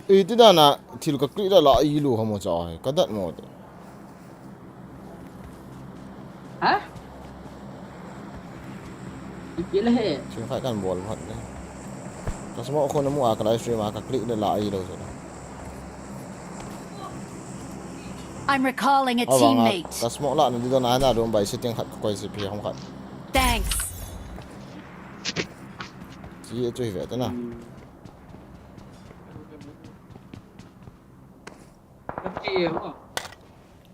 Ei, ti dan a thil ka click da la i lu ha mo cha ai, ka dat mo te. Ha? Ipi le he. Thil khat kan bol phat le. Ka smoke khun a mu a ka live stream a ka click da la i lu cha. I'm recalling a teammate. Ka smoke la na di don a na don bai setting khat ka koi si pi hom khat. Thanks. Chi chu hi ve ta na. Ka ti e ho.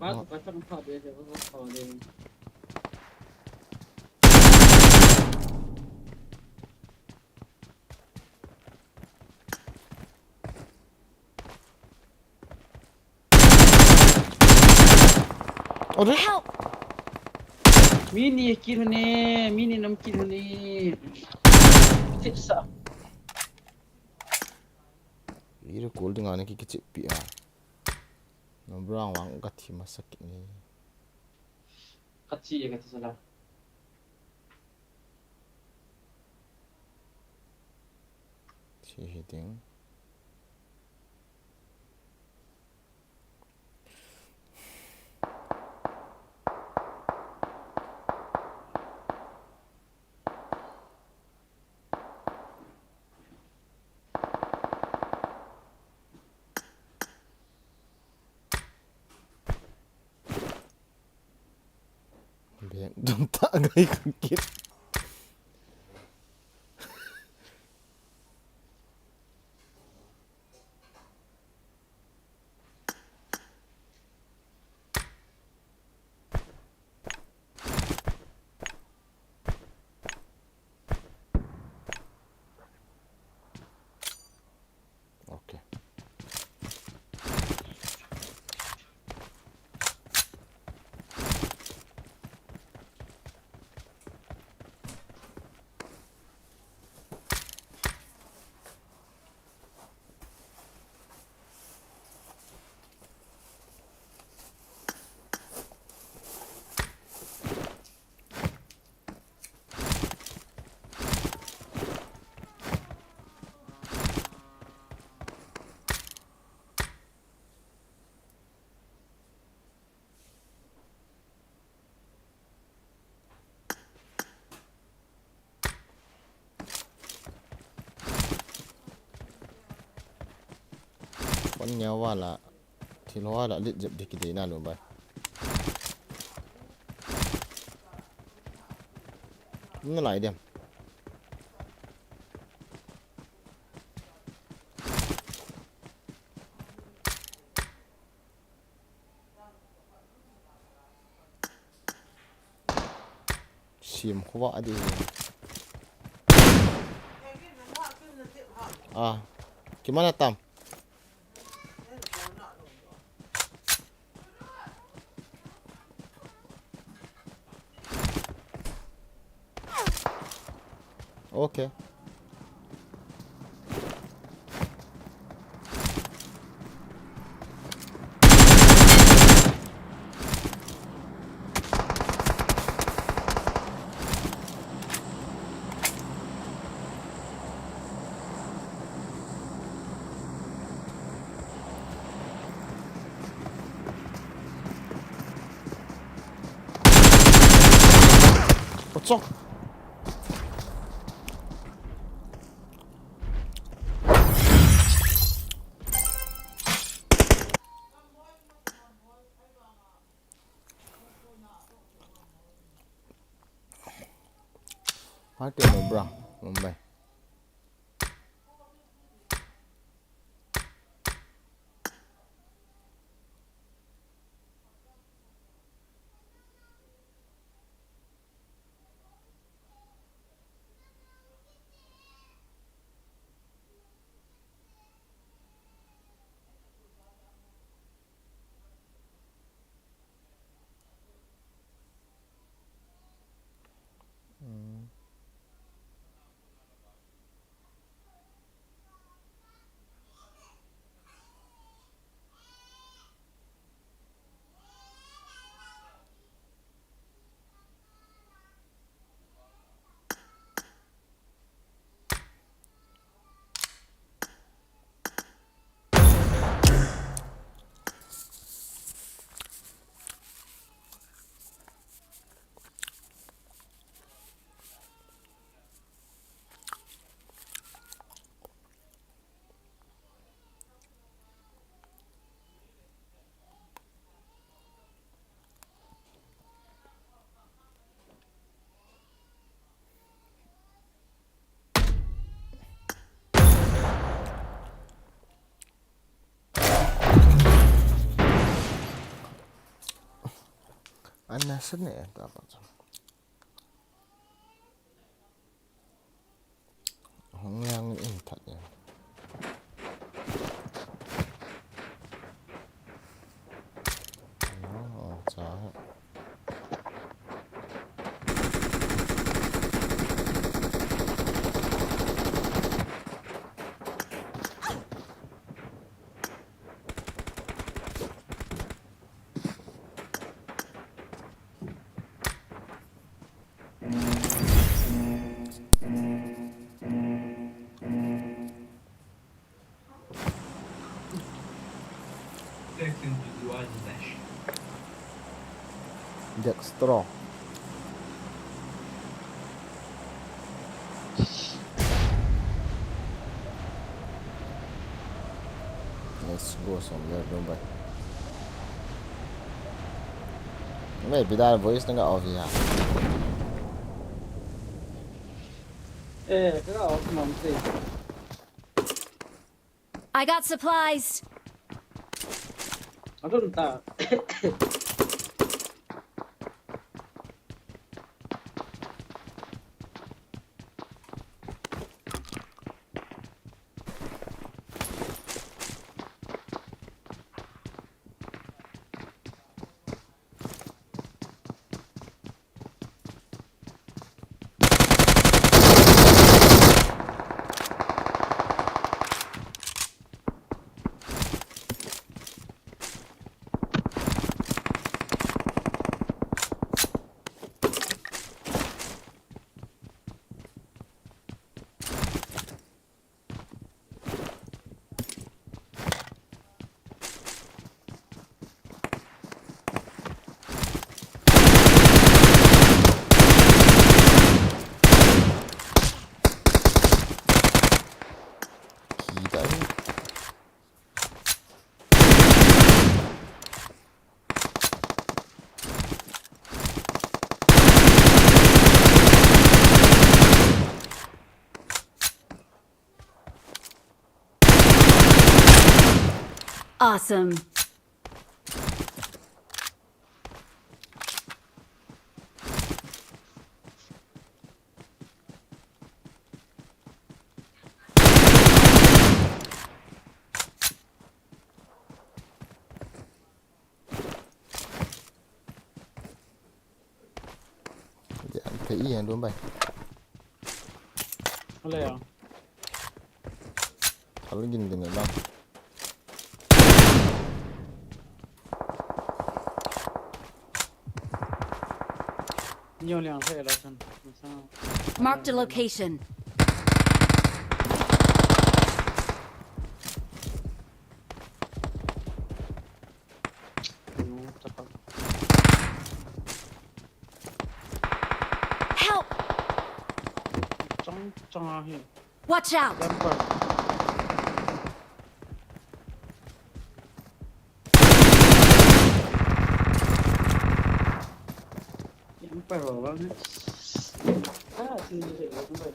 Ba ka chang pha be de ko ko de. Help! Mini kit hone, mini nam kit hone. Tip sa. Ira kul dinga na ki kichip pi a. No brown wang ka thi masa kit ni. Ka chi e ka thi sala. Chi hi ding. Beng dum ta ngai khan kit. Okay. Kon neo wala, thil hoa la lit jep dikit dei na lo bai. Na lai dem. Sim khuwa adi. Ah, kimana tam. Okay. What's up? Hai te mo bra, Mumbai. Ana sene ta pa. Hong yang in that ya. Oh, cha. Dextro. Let's go somewhere, don't buy. Maybe that voice nanga off ya. Eh, kena off mom si. I got supplies. Adun ta. Awesome. Thei i yang dum bai. Ala ya. Ala gin gin na. Nyo liang thei la san. Marked a location. Help! Chang, chang a hi. Watch out! Jumper. Jumper ho ba ne. Ah, sini je, jumper.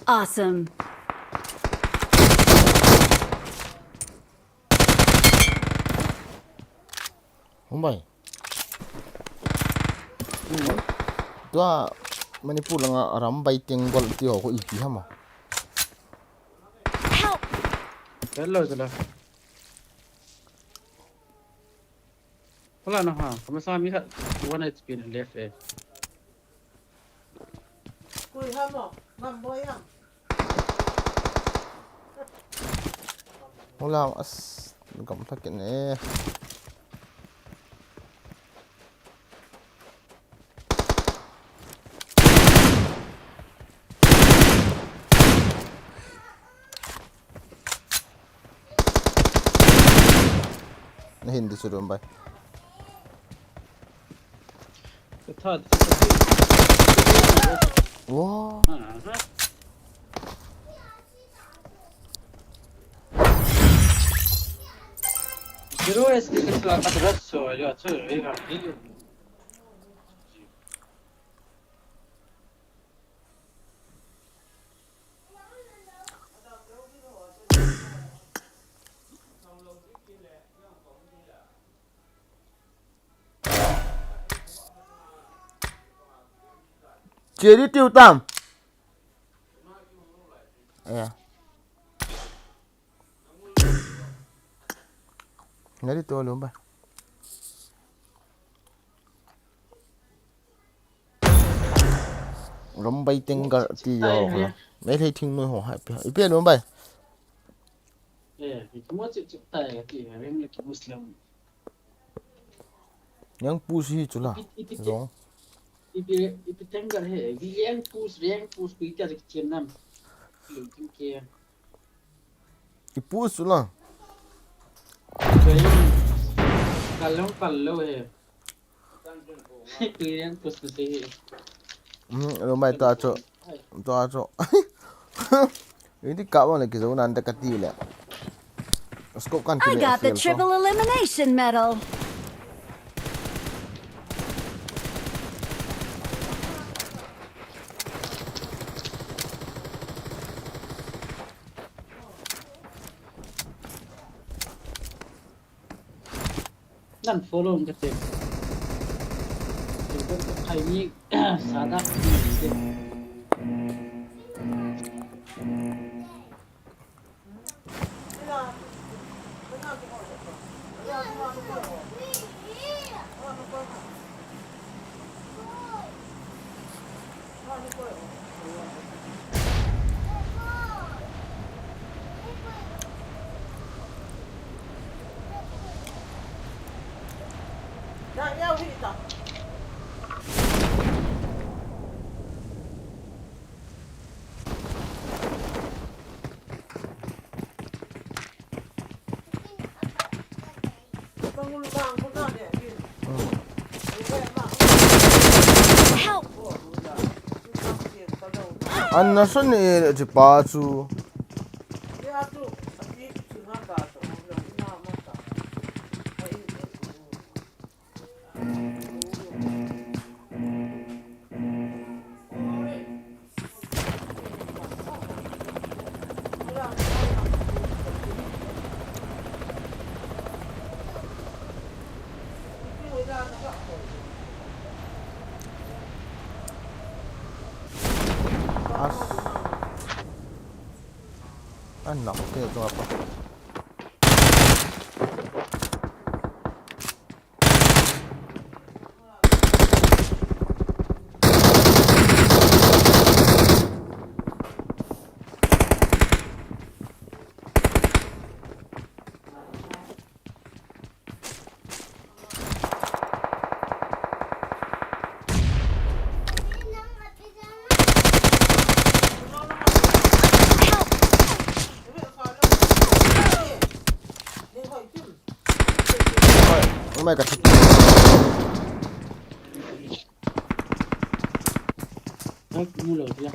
Awesome. Hung bai. Tua Manipur langa ram bai teng gol ti ho ko ipi hama. Help! Hello, hello. Wala na ha, kama sa mi khat one H P left eh. Wala as gam thakin eh. Na hin di sudon bai. Wow. Pero es que se va a pasar eso, yo, eso, yo, yo. Cheri tiu tam. Aya. Ngari to lum ba. Rombai tengkar ti yo ho. Meitei thingnoi ho hai pi. Ipi lum ba. Eh, ipi mo chip chip tai ti, ring le ki Muslim. Yang push hi chula. Ipi, ipi, zong. Ipi, ipi tengkar he, ipi yang push, yang push, kui tia chip chip nam. Ipi, ipi ke. I push chula. Kalong palo he. Kui yang push na se he. Hmm, lo mai ta cho. Ta cho. Ini ka wang le ki zo nan ta ka ti le. Scope kan ti le. I got the triple elimination medal. Nan follow ka te. Te ko khai ni sada ni te. Help! An na son e, chi pa chu. As. An nak te tu apa? Oi, oh my God. Ai, mu lo dia.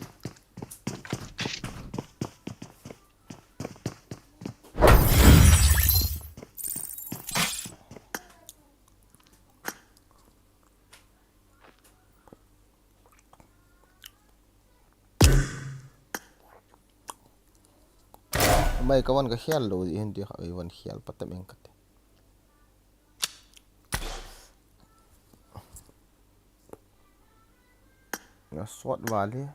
Mai ka van ka hial lo di hin ti kha, ei van hial patam eng kate. Na suat vale.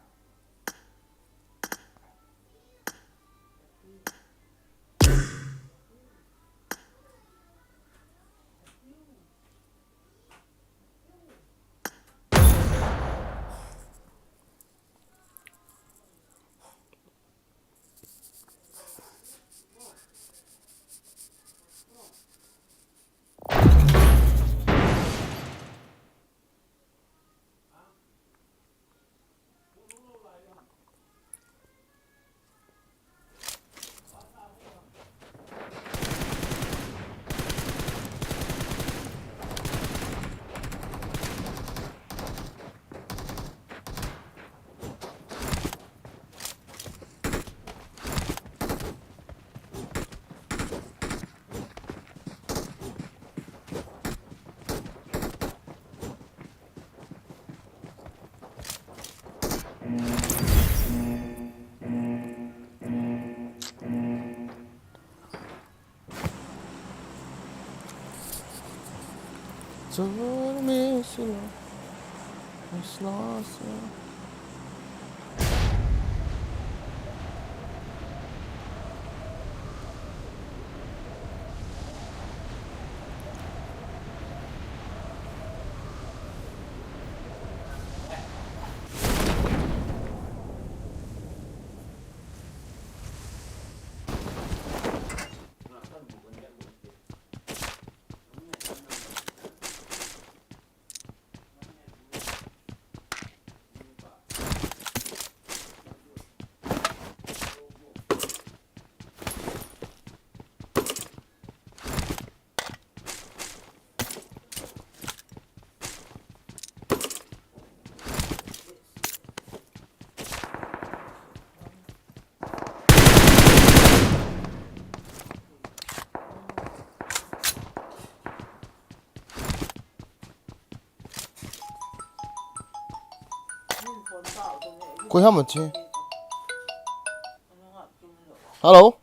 Solo, mi solo, mi solo, solo. Koi ham achi. Hello.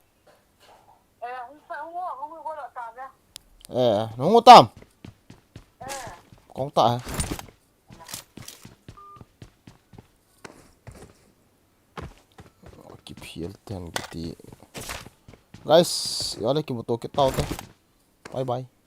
Eh, nung utam. Kong ta. Kiphial ten kiti. Guys, yale kimuto kit tau te. Bye bye.